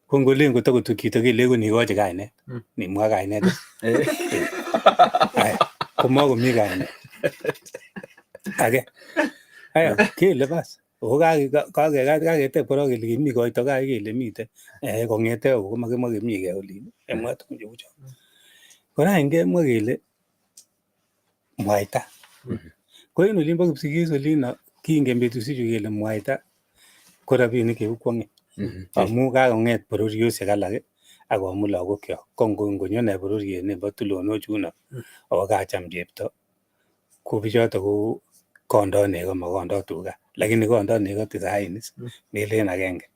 Ko ngolen kotakotuk chito kelei konikochi kainet. Nimwa kainet. Aya, komakomi kainet. Age. Aya, kele bas. Ako kaketeb korok kele kimi koito kaa kele miten. Kong'ete au komakimwa kimi kee olin. Kemwa tugun cheu chon. Kora any kemwa kele mwaita. Ko en olimbo Kipsigis olino kingen betusiechu kele mwaita ko rabinik chekikwong'e. Amu kakong'et bororiosiek alak akomut lagokyok. Ko ngonyo ne bororiet nebo tulonochuno ako kacham chepto ko bichoto ko kondo nego makondo tuga. Lakini kondo nego tisaini is melen agenge.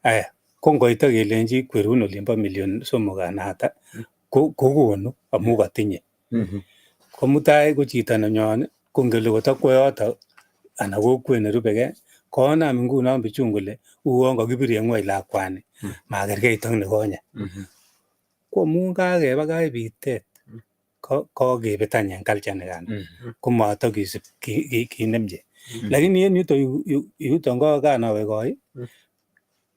Aya, ko ngoito kelenji kwerun olimbo 3 million anan ata kokonu amu kotinye. Ko mutai ko chito nenyon ko ngele kotakwo yoto anan kokwet nerubekee konam ngunon bichun kole uon kokibir en ng'weny lakwani makerkeit ak nikonye. Ko amun kakebakach bitet kokebet any en culture nikan komatokisib kit nemie. Lakini en yuto yuton kanowe koi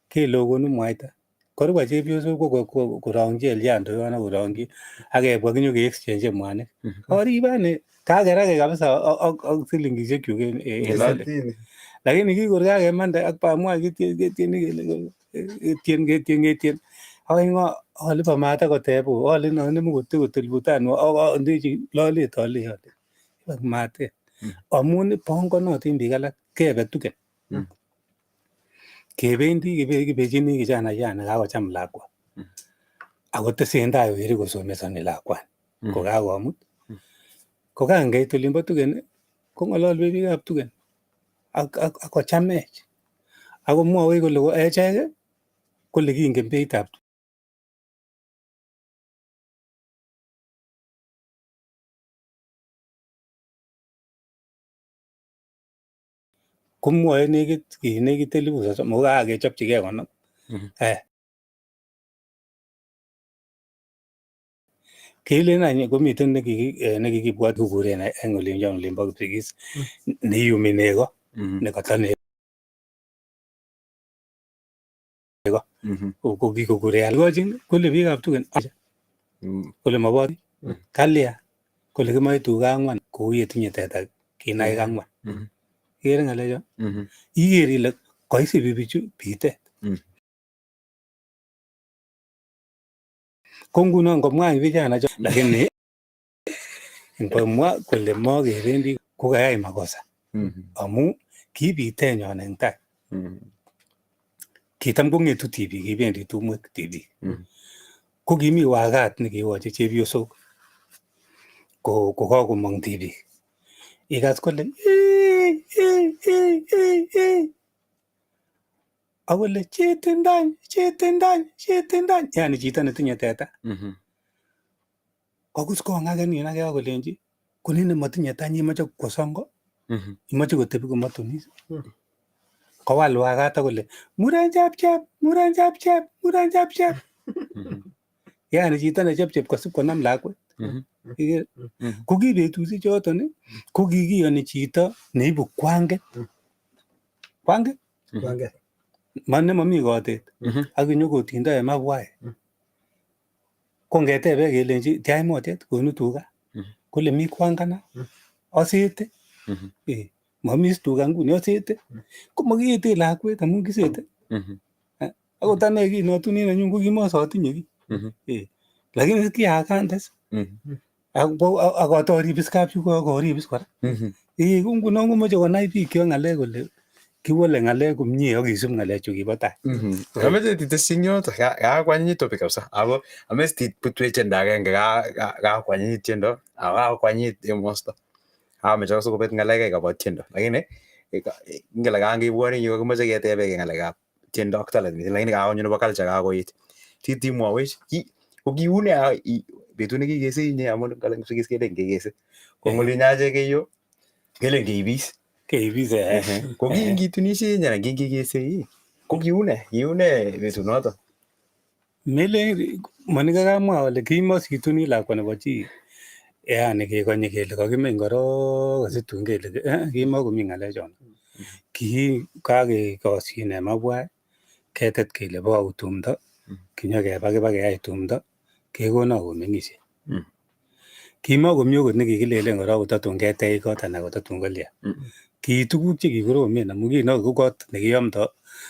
kele okonu mwaita. Korwa chepyosok ko korongyi elyando yon ak korongyi ak kebwa kinyo ke exchange mwanik. Oribe ane kakerake kabisa ak silingisiekchuk en lolet. Lakini kikor kakemande ak bamwai ketieni kele ketien ketien ketien akoi ng'o ale bo maat akoteb ale nonemu kotil butanwa andechi lolet ale ale ibak matet amun pongonotin biik alak kebe tugen. Kebendi kibechini kijanaiyat nekakocham lakwa. Ako tesentai weri kosomesoni lakwani kokakomut. Ko kangeit olimbo tugen kong'ololwech biikab tugen ak kochamech. Ak komwowech kole echek kole kingen beitab komwoe nekit nekit 30,000 kokakechopchigei 50. Kelen any komiten nekikibwot kikuren en olinyon olimbo Kipsigis neiyumi nego nekata nego ko kikokure ikochin kole biikab tugen kole mobot kalya kole kimoche tuga ang'wan kou yetinye teta kinaik ang'wan. Ikere ng'alechon iker ile koisibi bichu bitet. Ko ngunon ngomwa vijana cho lakini ngomwa kole mokebendi kokayai makosa amu ki bitenyon en tai. Kitam kong'etu tibik kibendi tumwek tibik. Ko kimi wakat nekiwoche chepyosok ko kokakomong tibik. Ikas kole ak kole chetindany chetindany chetindany yani chito netinye teta. Kokus kong'ake nin ake akolenji konin nemotinye tany imoche kwo songo imoche kotebi komatunis. Kowal wakat ak kole muren chepchep muren chepchep muren chepchep. Yani chito ne chepchep kosib konam lakwet. Ikere ko ki betusiek choton ko kikiyoni chito neibu kwanget. Kwanget Kwanget. ma nemomi kotet ak inyokotindo en mabwae. Ko ngeteben kelenji tyach motiet konu tuga kole mi kwangana osete momi is tuga nguni osete komokieten lakwet amun kisete. Akot ane kinotuni nenyun ko kimosotinye kiy. Lakini kiakande is ak otorib is kapchi korib is kora. Ko ngunon komoche konai biikyok ng'alek kole kiwole ng'alek komie ak kisub ng'alechu kibo tai. Ameche itesyi eng yoto kakwanyit topic kabisa ako ameche putwech tiendo agenge kakwanyit tiendo ako kakwanyit emosto. Ameche sikobet ng'alek akobo tiendo lakini ngele kangibwoni yu kokimoche ketebeke ng'alekab tiendo ak talent missing lakini kakonyo nebo culture kakoit. Timwowech ko kiune betut nekikese inye amun kale kipsigis kelen kekese. Ko eng olinyo achek keiyo kelen keibis. Keibis eh. Ko kingitunisie inye anan kingikesei ko kiune kiune betunoto? Melen manikakamwa ale kimosikituni lakwa nebo chi yani kekonye kele kakimeny korok asitun kele kimokomi ng'alechon. Ki kakekosyin en mabwaa ketet kele bou tumdo kinyokeba kibakeyai tumdo kekonok omeng'ishe. Kimokomi okot nekikilelen korok kotatun ketech kot anan kotatun kolya. Ki tuguk chekikoromen amun kino ko kot nekiyomdo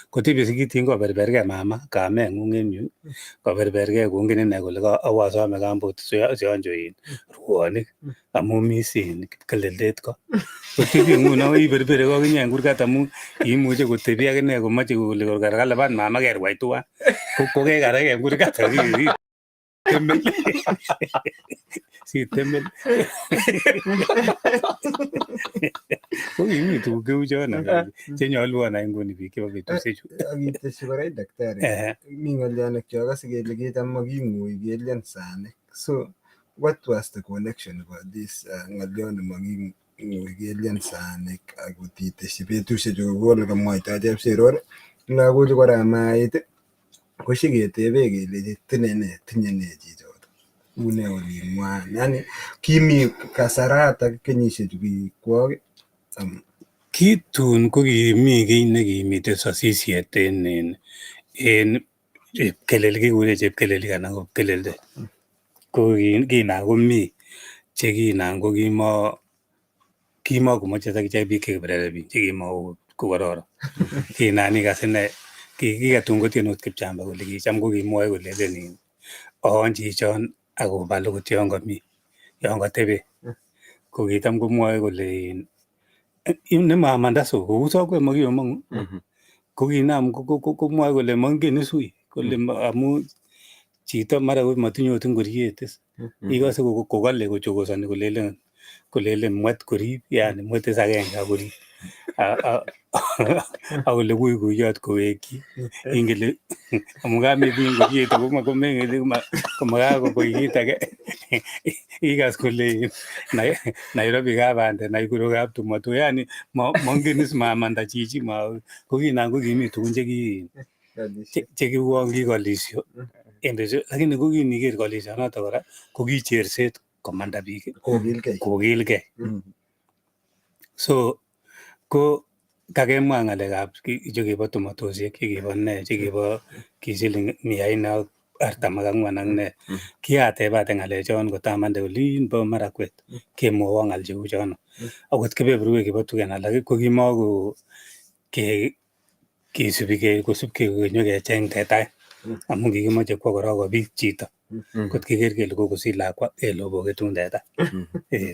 kotebi sikitin koberberkei mama kameng'ung en yu koberberkei kongen ine kole awasome kambot sioncho ruonik amun mi sin kipkeleldet ko. Kotebi nguno iberbere ko akinye en kurgat amun imuche kotebi akine komoche kole kalipan mama kerwai tuwan kokekarek en kurgat temel sitemel ko kimi tuguk cheu chono chenyolu onai nguni biik chebo betusiechu. Ak itesyi kora daktari, mi ng'olyo nekiokose kele kicham making'ui kelyen sanik. So what was the connection nebo this ng'olyo nemaking'ui kelyen sanik akot itesyi betusiechu kou olekamwaito Chepsiror lagochu kora mait koshiketebe kelechi tinye ne tinye ne chichoto une oling'wan yani kimi kasaratak kenyishechu kikwok. Kitun ko kimi kiy nekimiten sosisiet en en chepkelel kikuren chepkelelik anan ko pkeleldet. Ko kinan komi chekinan ko kimokomoche akichek biik chekiberere chekimoko kokororon. Kinan ikas ine kikatun kotien ot Kipchamba kole kicham kokimwoe kolelen oon chichon akobal okot yon komi yon koteben. Ko kitam komwoe kole nemamanda so kou sokwek mokiyomong'u ko kinam komwoe kole mongen isui kole amun chito mara motinye ot ingoriet is ikose kokole kochokosoni kolelen mwet korib yani mwet is agenge ak korib ak kole kuikuyot kowekyi ingen ile amun kametinye ingoriet ako komengen komakakokoi kit age ikas kole Nairobi kabande Nakuru kaptumoto yani mongen is mamanda chichi ko kinan ko kimi tugun chekiuon kikolisyo en betusiek lakini ko kiniker kolisionoto kora ko ki cherset komanda biik kokilgei. So ko kakemwa ng'alekab chekibo tumatosiek chekibo ne chekibo ki siling mia nne ak artam ak ang'wan ak ne kiatebate ng'alechon kotamande olin bo Marakwet kemwowon ng'al cheu chono. Akot kebeberwek chebo tugen alak ko kimoko kisubi kosib konyokecheng teta amun kikimoche kwo korok kobit chito kot kiker kele kokosich lakwa kele oboketun teta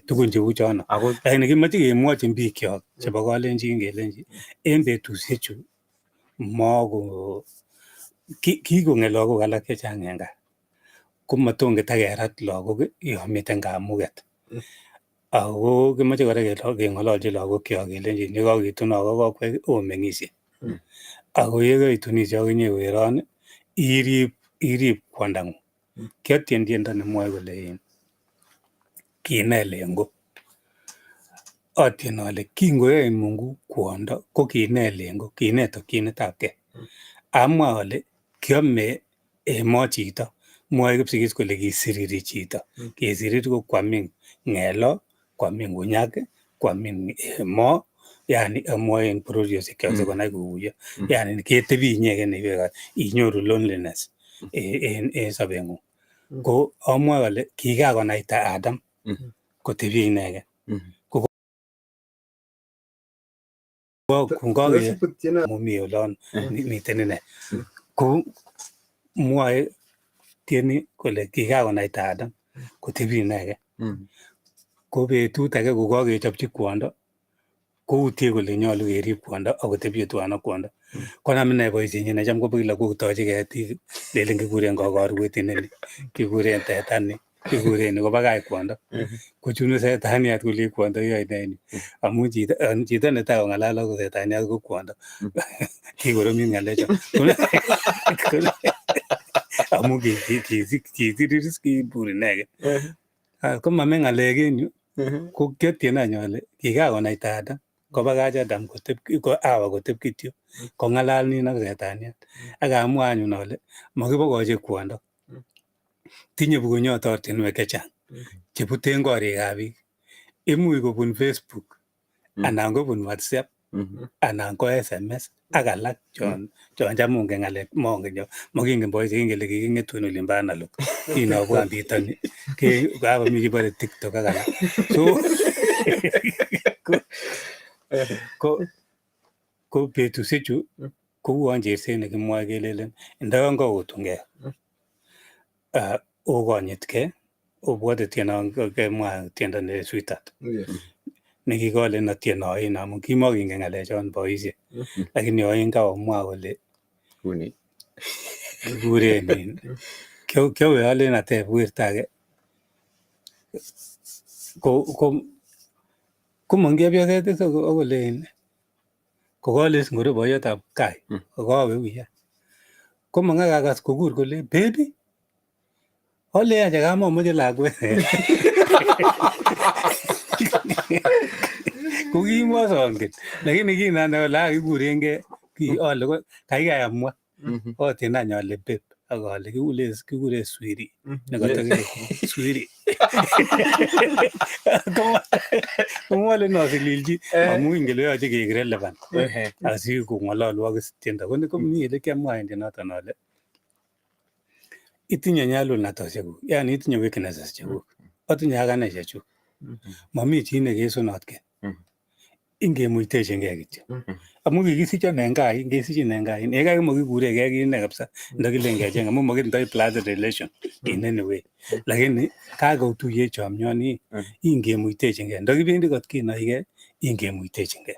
tugun cheu chono. Lakini kimoche kemwochin biikyok chebo kalenjin kelenji en betusiechu moko kikong'et lagok alak chechang en gaa komatom kitakerat lagok yon miten kamuget. Ako kimoche kora keng'ololchi lagokyok kelenji yekokitun ak okwek omeng'isie. Ako yekoitunishe okinye weron irib kwondang'ung. Kiotien tiendo nemwoe kole kinee lengo. Atien ale kingoyoe Mungu kwondo ko kinee lengo, kinee tokyinetabgei. Amwa ale kiome emo chito. Mwoe kipsigis kole kisiriri chito. Kesirir ko kwamin ng'elo, kwamin kunyak, kwamin emo, yani amwoe en bororioshekyok sikonai koguiyo. Yani ketebi inyegen inyoru loneliness en sobeng'ung. Ko amwoe ale kikakonaita Adam kotebi inegen. Ko mi olon miten ine. Ko mwoe tieni kole kikakonaita Adam kotebi inegen. Ko betut age kokakechopchi kwondo koutie kole nyolu kerib kwondo ak kotebye tuwan ak kwondo. Konam ine boisienyin necham ko kila kotoche ketik lelen kikuren kokorwet ineni, kikuren teta ni, Kikuren kobakach kwondo. Kochunu setaniat kole kwondo iyoe nee en yu. Amun chito netai kong'alal ak setaniat ko kwondo. Kikoromit ng'alechon. Amun kisiriris kibur inegen. Komame ng'alek en yu ko kiotien any ole kikakonaita Adam kobakach Adam koteb Hawa koteb kityo kong'alal nin ak setaniat. Ak amwa anyun ole mokibokoche kwondo. Tinye bukunyot ortinwek chechang chebuten korikab biik. Imuch kobun Facebook anan kobun WhatsApp anan ko SMS ak alak chon cham ongen ng'alek mongen cho mokingen boisiek kingen kele kiking'etu en olimbo analog kinobwan bitoni kakomi kibore TikTok ak alak. So ko betusiechu kouon cherset nekimwoe kelelen ndo yon kootungei okonyitkei obwote tienon kemwa tiendo ne Sweetheart nekikolen atien oin amun kimokingen ng'alechon boisiek lakini oin kaomwa kole Kuni. kikuren in kiowe alen ateb werto age komong chepyoset is akole in kokolen is ngoro boiyotab kai kokowe uyan komong ak akas kokur kole baby ole acha kamomoche lakwet. Kokimosongen lakini kinanai ole kakikurengei ki ole kaikai amwa otien any ole babe ak ole kikuren Swiri nekotokile Swiri. Komwa alen osililchi amun ingen kele yoche keik relevant asikong'ololwok is tiendo. Komi ele kiamwa en tienoton ole itinye nyalulnatosiekuk yani itinye weaknesses chekuk otinye akane chechuk. Momi chi nekesonotke. Ingemuitechengei kityo. Amun kikisichon en gaa ngesichin en gaa en gaa komokikuregei kit kabisa ndokilen kecheng amun mokitindoi blood relation in any way. Lakini kakotuiyech chomyoni ingemuitechengei. Ndokibendi kot kinoige ingemuitechengei.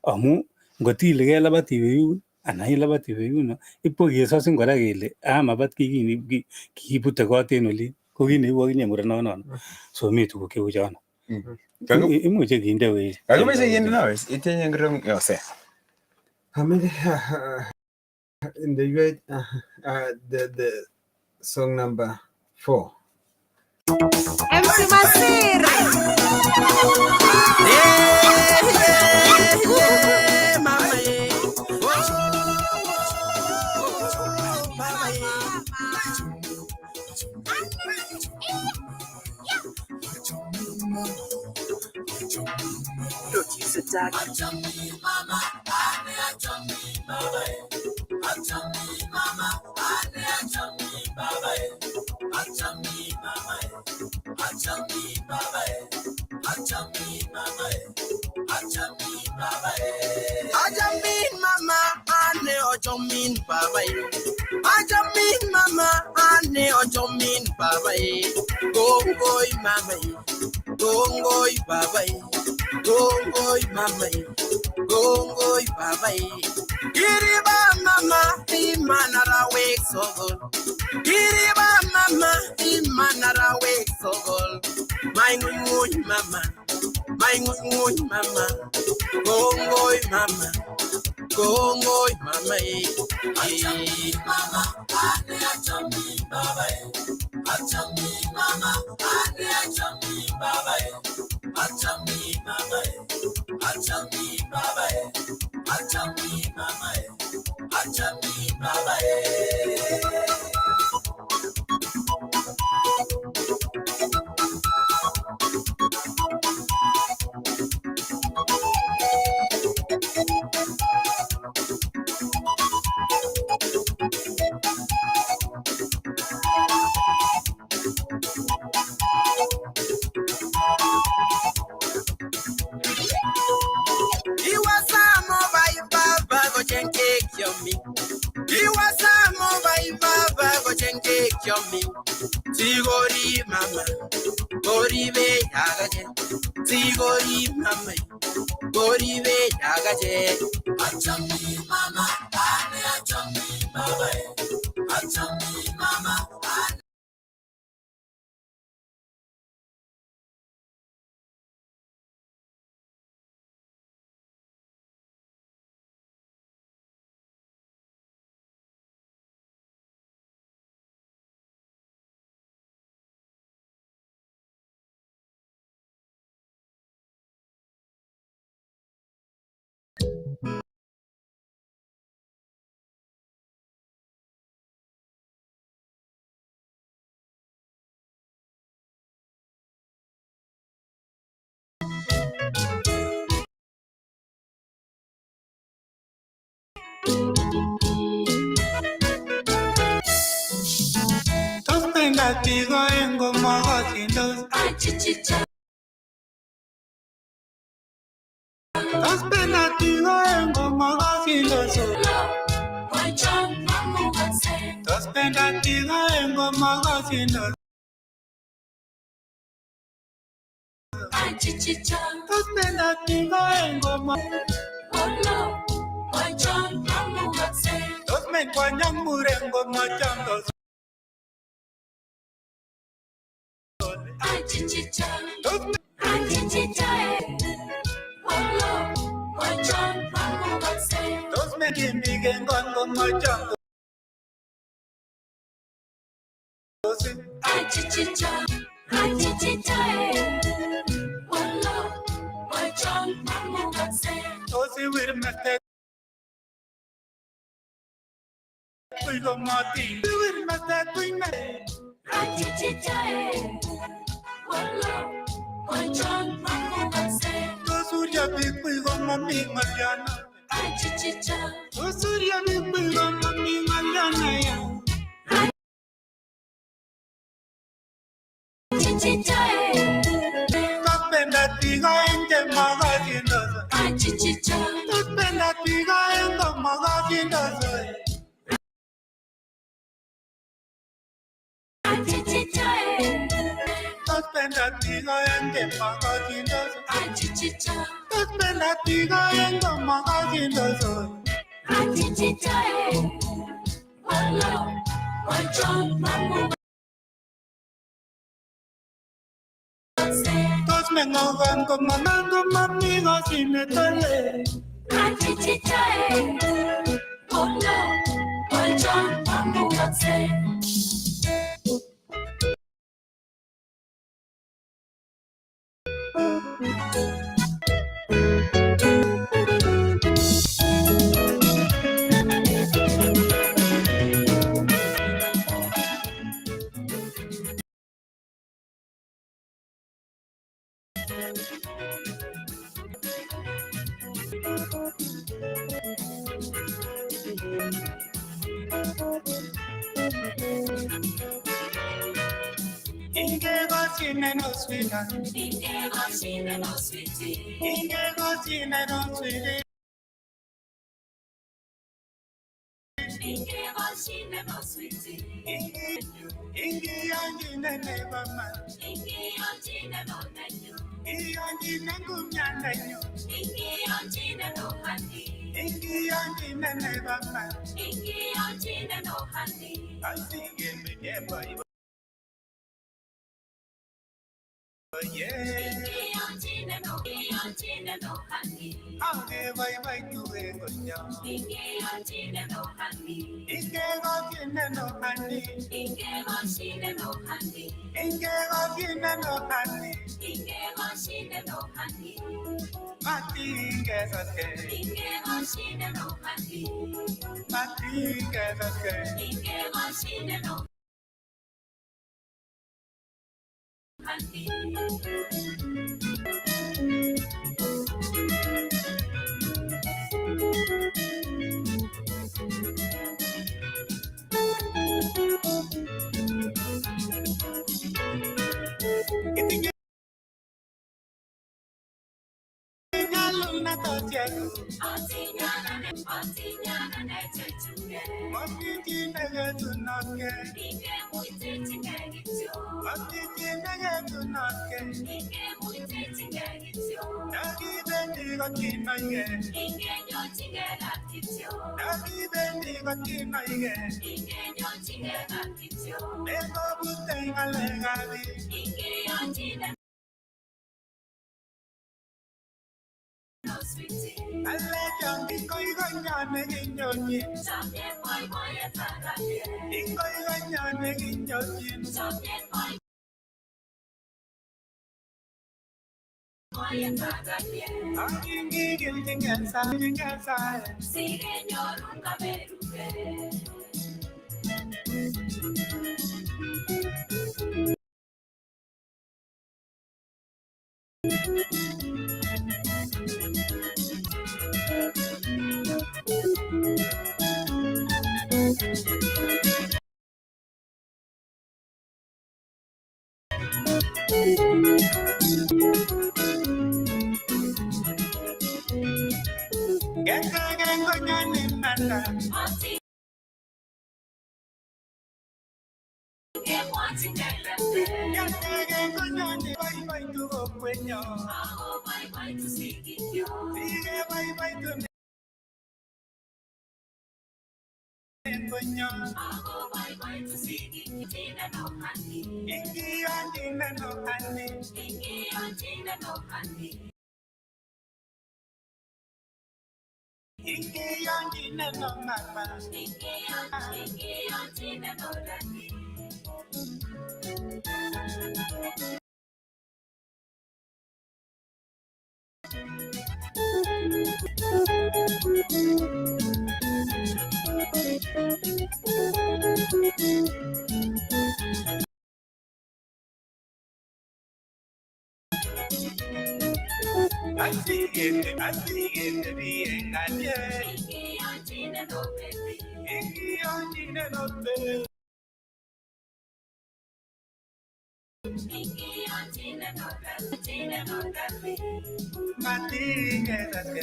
Amun ngot ile kelabat iwe yun anan ilabat iwe yuno ipkokesosin kora kele mabat kiy kiibute kot en olin ko kit neibu okinye murenono. So mi tuguk cheu chono. Imuche kinde Kakimoche kinde itinye ngiro Hosea. Ameche indewech the song number 4. MC Masir. Producer Dag. Ajamin mama ane ojomin baba Ajamin mama ane ojomin baba Gongoi mama gongoi baba gongoi mama gongoi baba Kiriba mama imanara wek sogol Kiriba mama imanara wek sogol Mai ngui mama mai ngui mama gongoi mama gongoi mama Ajamin mama ane ajamin baba Ajamin mama ane ajamin baba Ajamin mama ajamin baba Ajamin mama ajamin baba. Iwasamo bai baba go chenke kyomi. Iwasamo bai baba go chenke kyomi. Tigori mama, gori be yagaje. Tigori mama, gori be yagaje. Achami mama, ane achami baba. Achami mama. pendat biik oeng komakoshindos. Tos pendat biik oeng komakoshindos. Tos pendat biik oeng komakoshindos. Tos pendat biik oeng Tos meny kwony ak muren komochamdos. Tos Tos meny kimik en kot komochamdos. Tos iwir meset buch komotin. Iwir meset buch Tos uryo biik buch komomi ng'olyono. Tos uryo biik buch komomi ng'olyono ya. Tos pendat biik oeng chemokoshindos. Tos pendat biik oeng komokoshindos. Tos pendat biik oeng chemokoshindos. Tos pendat biik oeng komokoshindos. Tos meng'ogon komaman komomi koshinet ole. Ingekoshinen oh sweetheart. Ingekoshinen oh sweetie. Ingiyonjinen nebo man. Iyonjinen kumyandenyu. Ingiyonjinen nebo man. Asikemine boiboiyet. Akeboiboitu eng konyo. Ingekoshinen oh honey. Ingekoshinen oh honey. Matingesaske. Matingesaske. Itinye nyalulnatosiekuk. Momi chi neketunotkei. Momi chi neketunotkei. Takibendi kotinoikei. Takibendi kotinoikei. Nekobute ng'alekab biik. Ng'alechon kikoikonyon nekinyorchin. Kikoikonyon nekinyorchin. Ak ingikilchigei saet. Ketegen konyon imanda. Ketegen konyon iboiboitu kokwenyo. Sikeboiboitu en konyo. Ingiyonjineno ani. Ingiyonjineno mama. Asigete, asigete en kalyet. Ingiyonjineno be. Matinye saske.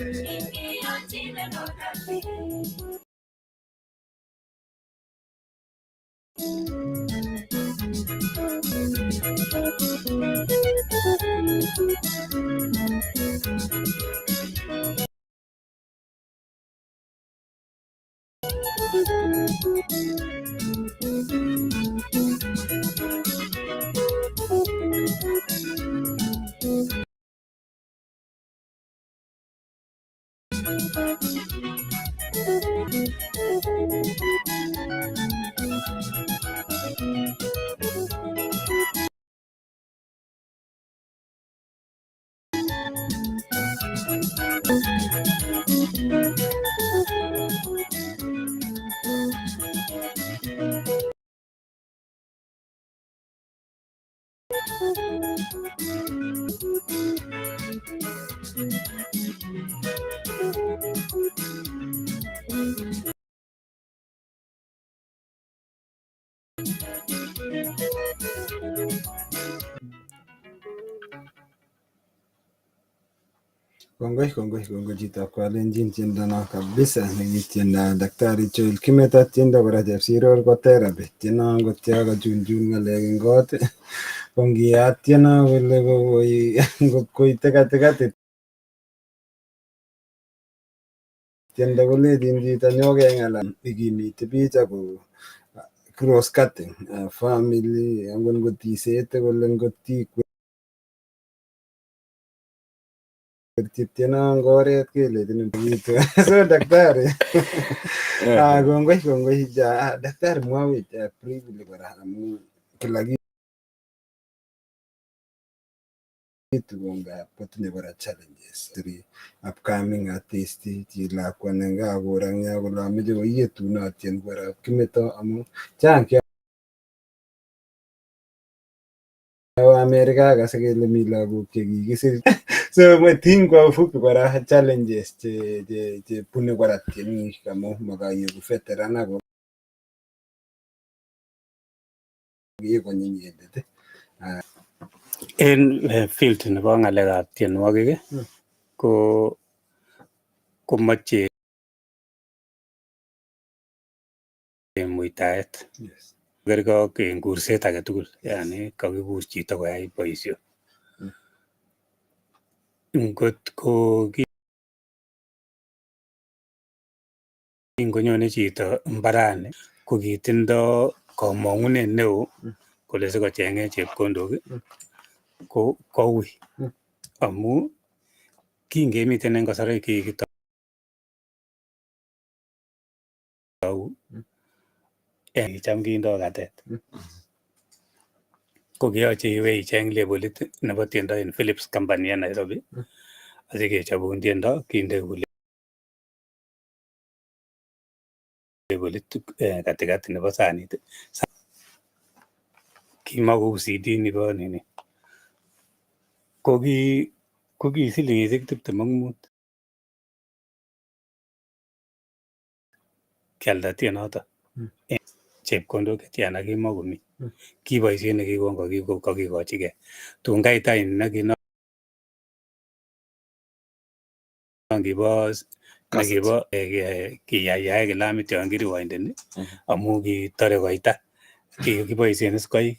Kongoi, kongoi, kongoi chitab Kalenjin, tiendo no kabisa nekitiendo Daktari Joel Kimeta, tiendo kora Chepsiror ko therapy. Tieno ngot ya kachunchun ng'alek eng kot, ko ngiyat tieno kole kokoi ngot koite katikati tiendo kolechin chito nyo keng'alal ikimiti bich ako cross cutting family angot ngot isete kole ngot ikwerchi tieno eng oret kelechinin kitu. So daktari, kongoi, kongoi ja daktari, mwawech briefly kora amu kila kitu kongap kotinye kora challenges. Three upcoming artist chi lakwa nengakorang ya kole ameche koiyetun atien kora kimeto amu chang kiawe Amerika akase kele mi lagok chekikisir. So think kwa ufupi kora challenges che che chebune kora tienik amu makai veteran ako kiikonyi inyendet. En field nebo ng'alekab tienwogik ko komoche muitaet. Kerkei ak en kurset age tugul, yani kakikur chito koyai boisio. Ngot ko kingonyone chito mbarani ko kitindo komong'unet neo kole sikocheng'en chepkondok ko koui amu kingemiten en kasarwek chekikitou kicham kindo katet ko kiyoche iwe icheng lebelit nebo tiendo en Philips Company en Nairobi asikechobun tiendo kindeun lebelit katikati nebo sanit. Kimakou CD nibo nini ko ki silingisiek 25 kialda tienoto. Chepkondok chetiana kimokomi. Ki boisiet nekikon kokikochigei. Tun kait any nekinon kibo nekibo kiyae kilamit yon kiriwoindeni amu kitore koita. Kiboisien is koik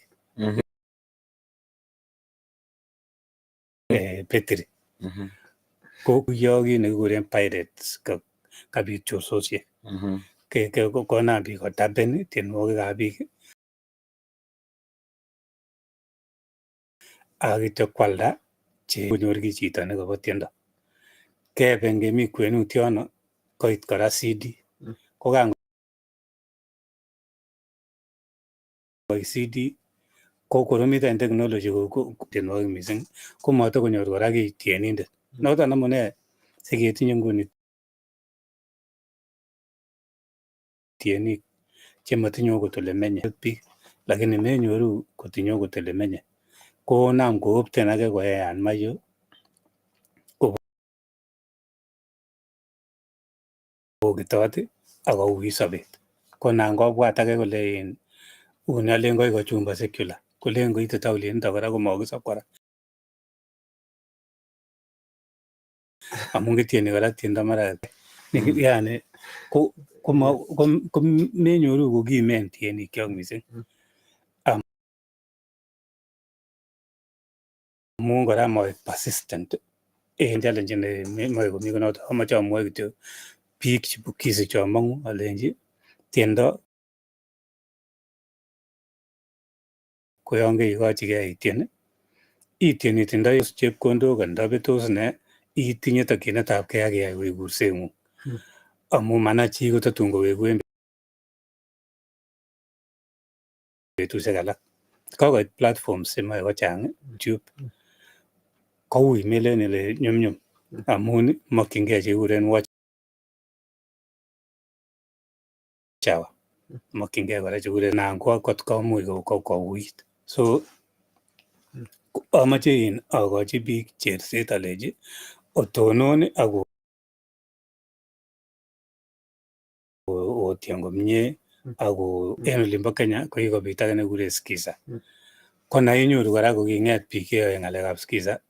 betri. Ko yo kit nekikuren pirates kabit chorsosiek. Konam biik kotaben tienwogikab biik ak kityo kwalda che konyor ki chito nekobo tiendo. Kebe ngemi kwenut yono koit kora CD. Ko kan koit CD ko koromit any technology ko tienwogik mising komatokonyor kora kiy tienindet. Noton amune siketinye nguni tienik chemotinye okot ole menye biik lakini menyoru kotinye okot ole menye. Konam koopten ake koean maiyo kobokitot ak kouit sobet. Ko nan kobwat ake kole uni alen koik kochumba secular kolen koite olinito kora komokisob kora. Amun kitieni kora tiendo mara yani ko menyoru kokimen tienikyok mising amun kora moik persistent en challenge ne moe komi konoto. Amoche amwoi kityo biik chipukizi chomong'u alenji tiendo ko yon keikochigei itien itien itindoi chepkondok andobetos ne itinye tokyinetab gei ak iyai koik kurseng'ung. Amun manai chi kotatun koweku en betusiek alak. Kokoit platforms chemoe kochang YouTube koui melen ile nyumnyum amun mokyingei chekikuren watch hour. Mokyingei kora chekikuren nan ko kot komuch kouit. So amoche akochi biik cherset alenji otonon ak otien komie ako en olimbo Kenya ko kikobit ake nekikuren skiza. Ko neinyoru kora ko king'et biik cheyoe ng'alekab skiza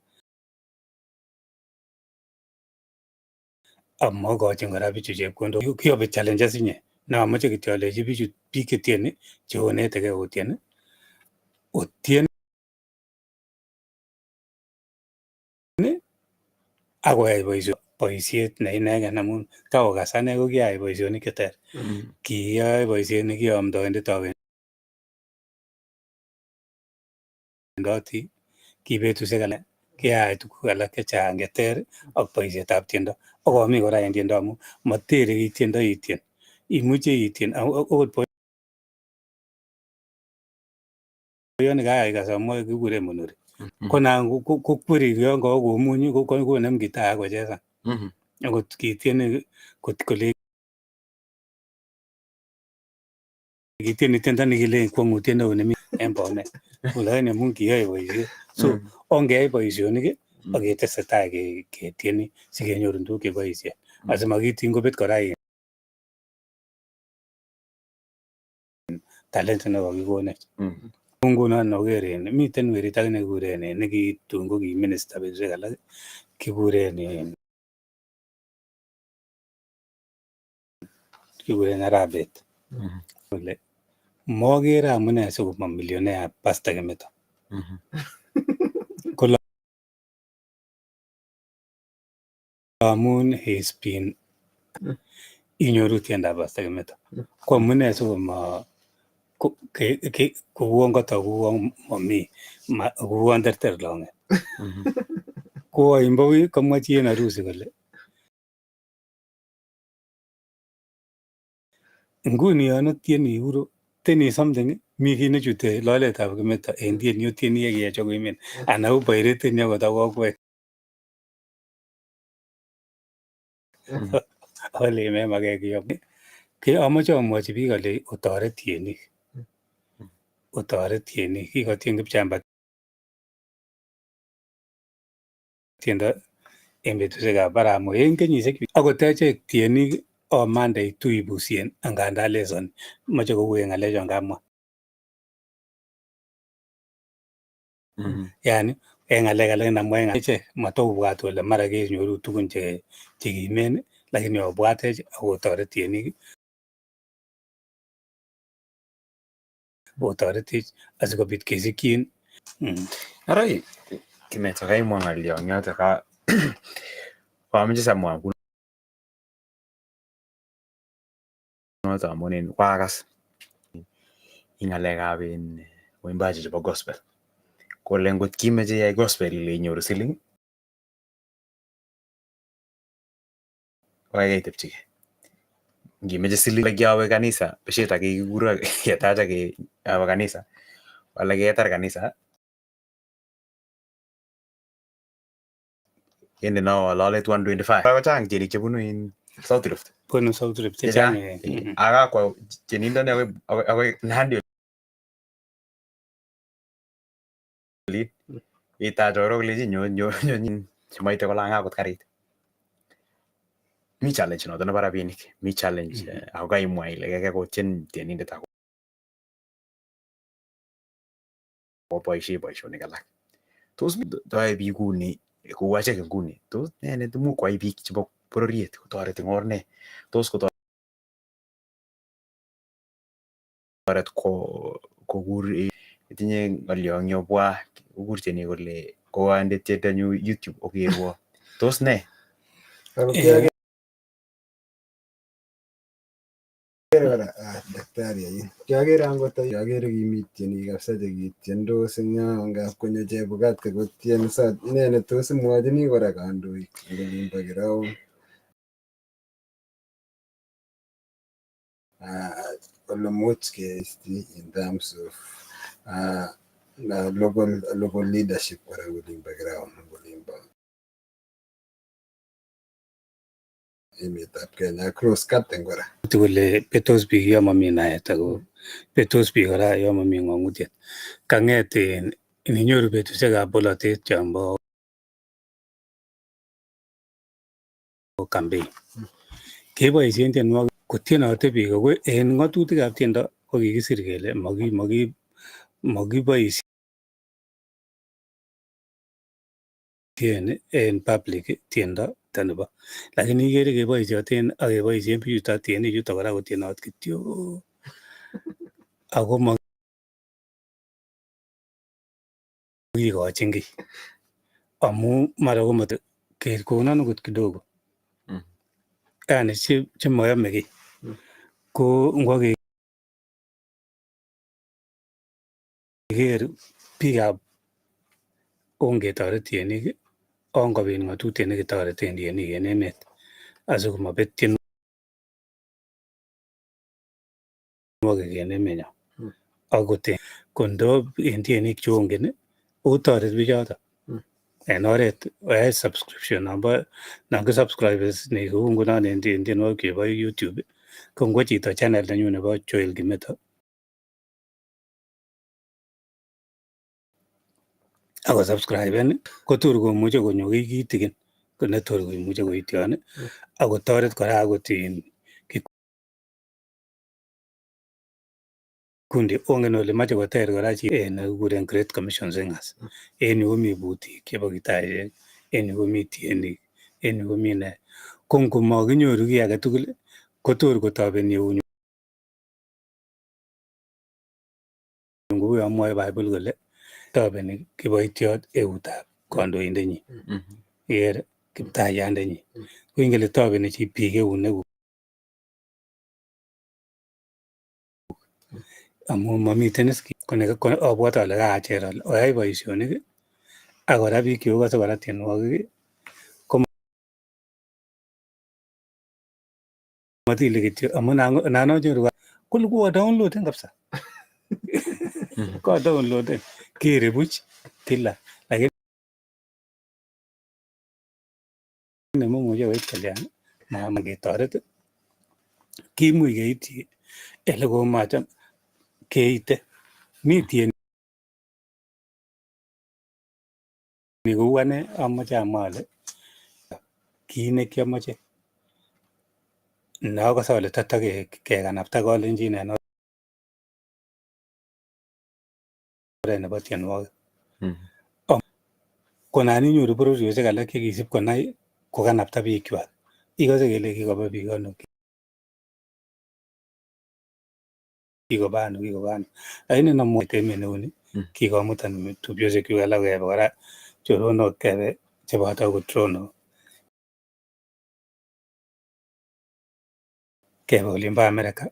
amokochin kora bichu chepkondok. Kikobit challenges inye ne amoche kityo alechi bichu biik chetieni cheonetegei otien otien ak koyai boisiet ne inegen amun kaokas ane ko kiayai boisionik cheter. Kiyoe boisiet ne kiamdoindet awendoti, ki betusiek alak kiayai tuguk alak chechang cheter ak boisietab tiendo. Ak omi kora en tiendo amun motere kiy tiendo itien. Imuche itien okot boiyot nekayai amwoe kikuren Munuri. Ko nan kokweri yon kokomuny konem gitaa ak kochesan. Akot kitieni kot kole kitieni tiendo nekilen kwong'utiet neo nemi en Bomet. Lakini amun kiyoe boisiet. So ongeyai boisionik ak ketesetai ketieni sikenyorun tuguk cheboisien. Asimakityin kobet kora talent nekokikonech. Ngunon noker miten werit ake nekikuren nekitun ko ki minister betusiek alak kikuren Arap Bett. Kole mokere amune sikoma millionaire Pastor Kimeto. Kole amun he's been inyoru tiendab Pastor Kimeto. Ko amune sikoma kouon kotok kouon momi kouon terter long'et. Ko oimbo wui komwa chi en harusi kole nguni yon otieni uro tieni something mi kiy nechute loletab Kimeto en tieni otieni ak iyai koimen anan uboireteni akot ak kokwek. Ale memake kiy. Amoche amwochi biik ale otoret tienik. Otoret tienik. Kikotien Kipchamba tiendo en betusiekab Arap Moi en kenyisiek akot echek tienik Omande tuibusien angandan lesoni moche kouen ng'alechon kamwa. Yani en ng'alek alak namwa en ichek matobwat kole mara kenyoru tugun chekimen lakini obwatech ak otoret tienik otoretech asikobit kesikyin. Ara Kimeto kaimwa ng'olyo eng yoto ka kamoche samwa ngunoto amun en kwakas ing ng'alekab in waimbaji chebo gospel kole ngot kimeche iyai gospel ile inyoru siling kokaikai itepchigei. Ngimeche siling kiawe kanisa beshet ake kikikuro ketacha awe kanisa wala ketar kanisa kendeno lolet 125. Kochang tienik chebunu in South Rift. Bunu South Rift chechang. Akakwa tienindoni akoi Nandi olin. Itach chorok lechi nyo nyo nyo chemoite kolany akot karit. Mi challenge noto nebo rabinik, mi challenge ako kaimwa ile kaikai kotien tienindet ako koboisie boisionik alak. Tos toyoe biik kuni kou achek nguni, tos nee nemuch koyai biik chebo bororiet kotoret eng or nee? Tos kotoret kokur itinye ng'olyo eng yo bwa kokur tienik kole koande tiendanyu YouTube okerwo. Tos nee? Kora daktari ain kiagere angot kiagere kimi tienik kabisa chekitiendos eng yo ngap konyo Chebukati kotienso ne netos imwochini kora kandoik eng olimbo ground ole much keisti in terms of local leadership kora olimbo ground olimbo emetab Kenya cross cutting kora. Kole betos biik yon momi naet ako betos biik kora yon momi ng'ong'utiet. Kang'et ininyoru betusiekab bolotet chombo campaign keboisien tienwogik kotienote biik ako en ng'otutikab tiendo kokikisir kele mokiboisien en public tiendo nebo lakini ikere keboisioten ak keboisien bichuto tienik chuto kora kotienot kityo ako mokikochin kiy amu mara komot kekonon okot kidogo yani chemoyome kiy ko ngwo keker biikab ongetoret tienik ongobit ng'otutiet nekitoreten tienik en emet asikomobet tienwogik en emenyon. Akot kondo en tienik cheongen otoret bichoto en oret oyai subscription nombo non kisubscribe ni kou ngunon en tienwogik chebo YouTube ko ngwo chito channel nenyun nebo Joel Kimeto ako subscriben kotor komuche konyo kiy kitikin netor komuche koityon akotoret kora akot in kikundi ongen ole moche koter kora chi en nekikuren Great Commission Singers. En yu komi butik chebo kitaishek, en yu komi tienik, en yu komi ne. Ko ngomokinyoru kiy agetugul kotor kotobeni eunyun kou yon mwoe Bible kole tobeni kiboitiot eutab kandoindenyin. Ikere kiptayandenyin. Ko ingen ile tobeni chi biik eunekuk amun momiten is abwote ale kaacher ale oyai boisionik ak kora biik cheokose kora tienwogik ko matile kityo amun nan anyoru kole koa downloaden kabisa koa downloaden kere buch kila lakini momuche koit kalyan maketoret kimuch keityi ele komacham keite mi tienik kou ane amoche amwa ale kit nekiomoche Neokose ole tata kekanapta kalenjin en oret nebo tienwogik. Ko nan inyoru bororiosiek alak chekisib konai kokanapta biikkwak. Ikose kele kikoba biik ano, kikoba ano, kikoba ano. Lakini nomwoite emet neuni kikomutan tupchosiekyuk alak kebe kora choronok kebe cheboto akot Rono kebe olimbo America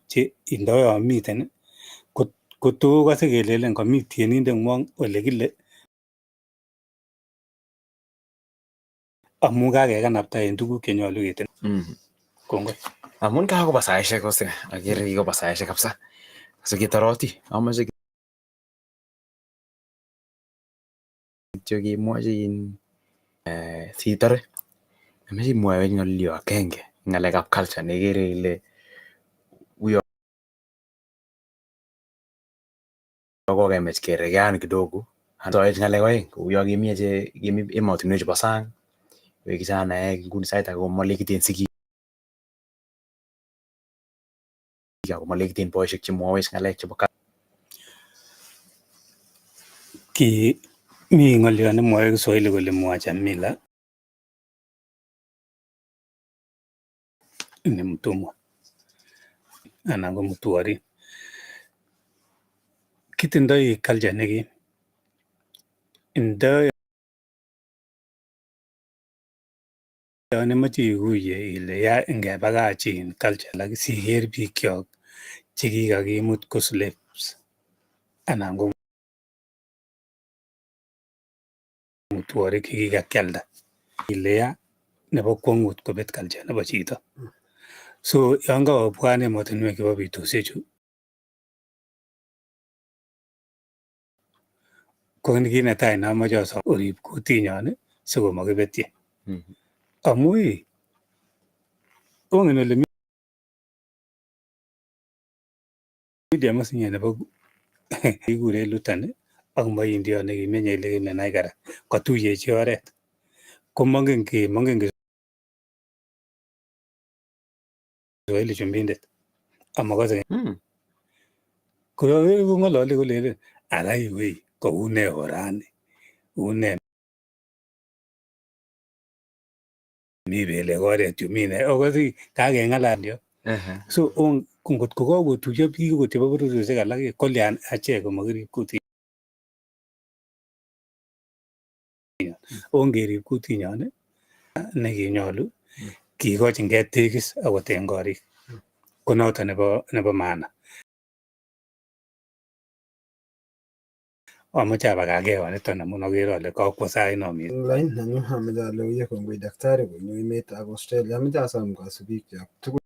che ndo miten kotokose kelelen komi tienindeng'wong ole kile amun kakekanapta en tuguk chenyolu keten. Kongoi. Amun kakoba saishek kose, akere kikoba saishek kabisa. Sikitoroti, amache kityo kemwochi in sitore, amache imwowech ng'olyo agenge ng'alekab culture nekere ile uyo kokemach keregean kidogo toech ng'alek oeng kouyo kimi ache kimi emotinwek chebo sang we kijanaek nguni sait age komalekiten sigik ako malekiten boisiek chemwowech ng'alek chebo Ki mi ng'olyo nemwoe Kiswahili kole mwacha mila ni mtumwa anan ko mtuarin. Kitindoi culture nekim. Ndo yon imoche ikuye ile ya ingebakach in culture alak siker bikyok chekikakimut ko slaves anan ko mutworik chekikakialda. Ile ya nebo kwongut kobet culture nebo chito. So yon kobwan emotinwek chebo bitosyechu ko kit netai neomoche asom orib kutinyon sikomokibetye. Amu ii ongen ole medium osinye nebo kikuren Lutan ak moindiot nekimenye elekile Niagara kotuyechi oret. Komongen ki mongen Kiswahili chumbindet amakose kong'olole kolelen ara iwei koune orani une mi belek oret yu mi ne okose kakeng'alal yo. So ngot ko kakotuiyo biik okot chebo bororiosiek alak kolyan achek komokirib kutinyon. Ongerib kutinyon nekinyolu kikochingei tegis akot en korik. Ko noton nebo maana. Amoche abakakee niton amun okere ole kokwo sait non missing. Eng lain nenyu amoche ale uye kongoi daktari konyo emetab Australia. Amoche asom kasubikyok tugul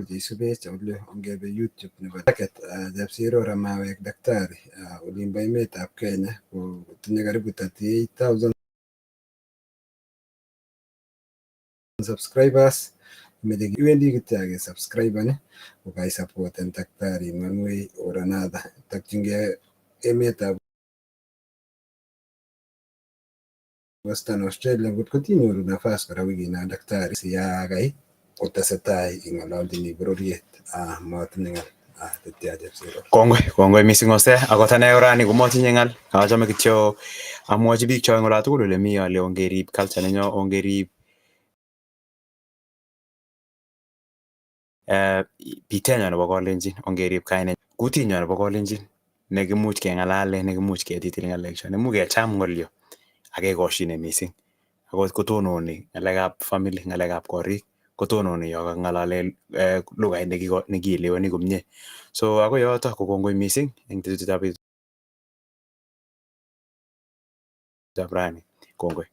cheisubech ole ongebe YouTube nebo Jacket Chepsiror amawek daktari olimbo emetab Kenya ko tinye karibu 38,000 subscribers. Imeche iwendi kityo akisubscriben kokaisupporten daktari in one way or another. Tokyingei emetab Western Australia ngot kotinyoru nafas kora wikino daktari siyakai kotesetai ing'ololchini bororiet motinye ng'al tetya Chepsiror. Kongoi, kongoi missing Hosea. Akot ane rani komotinye ng'al. Achome kityo amwochi biik chok eng olatugul ole mi ale ongerib culture nenyo, ongerib bitenyo nebo kalenjin, ongerib kainet, kutinyo nebo kalenjin nekimuch keng'alale, nekimuch ketitil ng'alek cho, nemuch kecham ng'olyo akekoshine missing. Akot kotononi ng'alekab family, ng'alekab korik, kotononi yo kaking'alale lugait nekielewani komie. So akoi yoto ko kongoi missing eng tetutikab betutab rani. Kongoi.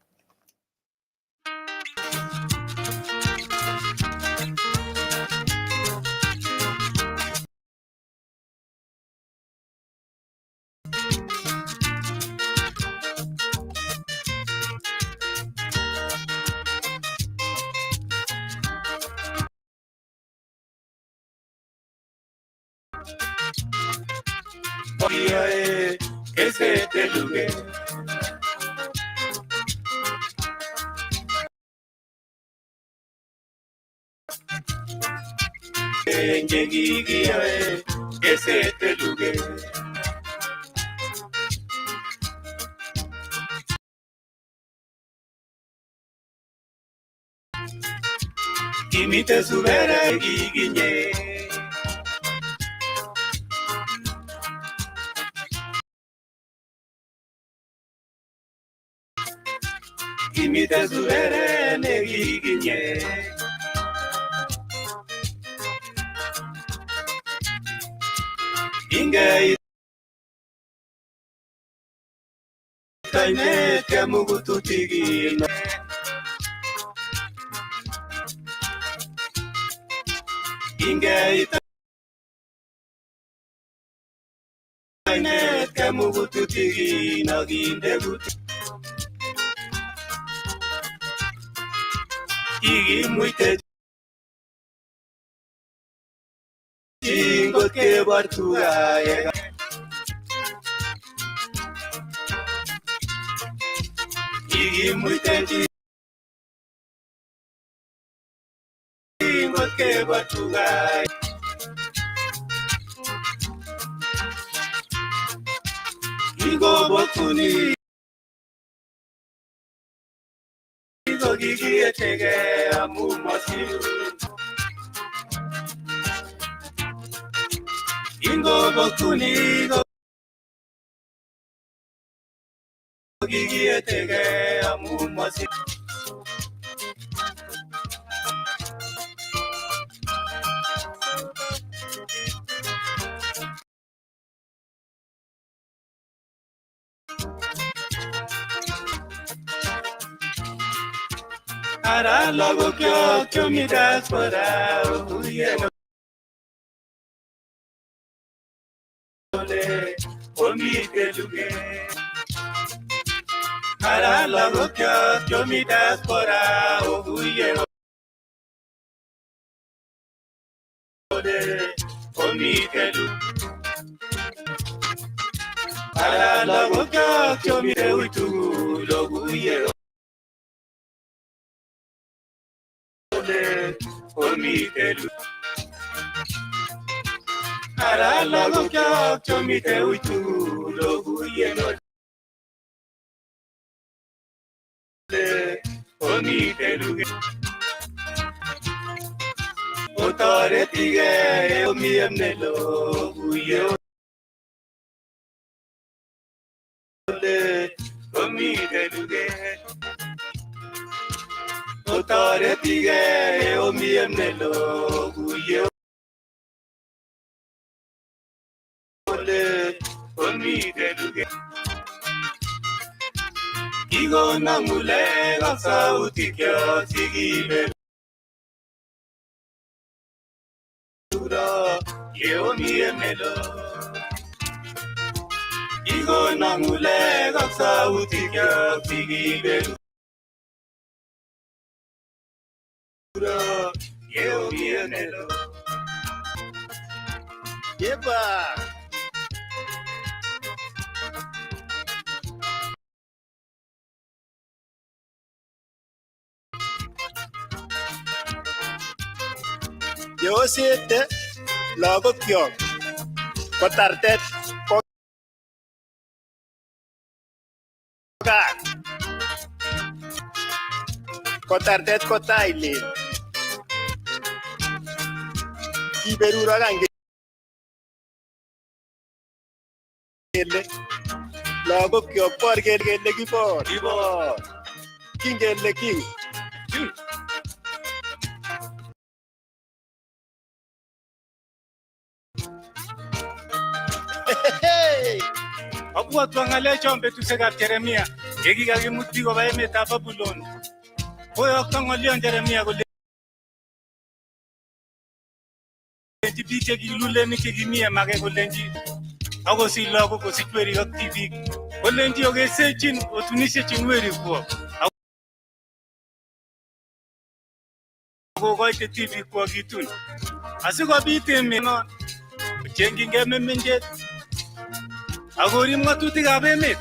Yoe que se te lugue. keny chekikiyoe kesete luget. Kimite subere kikinye. Kimite subere nekikinye. Ingeit ainet kemugututigin. Ingeit ainet kemugututigin akinde kutit. Kikimuitechi ngot kebor tuga Kikimuitechi ngot kebor tuga. Kingobokuni kokikietege amu masirun. Kingobokuni kokikietege amu masirun. Ara lagokyok chemi diaspora otuye ole omite luget. Ara lagokyok chemi diaspora otuye ole omite luget. Ara lagokyok chemite uitugul okuye omite luget. Ara lagokyok chemite uitugul okuye ole omite luget. Otoretigei omi emnelo okuye ole omite luget. Otoretigei omi emnelo okuye ole omite luget. Kikonon ng'ulek ak sautikyok sikiberuro ye omi emnelo. Kikonon ng'ulek ak sautikyok sikiberuro ye omi emnelo. Yepa! Yeosete lagokyok ko tartet ko gaa, ko tartet ko tai lel. Kiberurok any kele lagokyok bor kele kibor, kingele king. Abwatwa ng'alechon betusiekab Jeremia yekikakimut biik koba emetab Babulon. Koyokto ng'olion Jeremia kolenji biik chekilulenik chekimi emake kolenji akosich lagok kosich werik ak tibik. Kolenji okesechin otunisiechin werikwok akokoite tibikwok kitun asikobit emet non kochengyingei memenchet akorib ng'atutikab emet.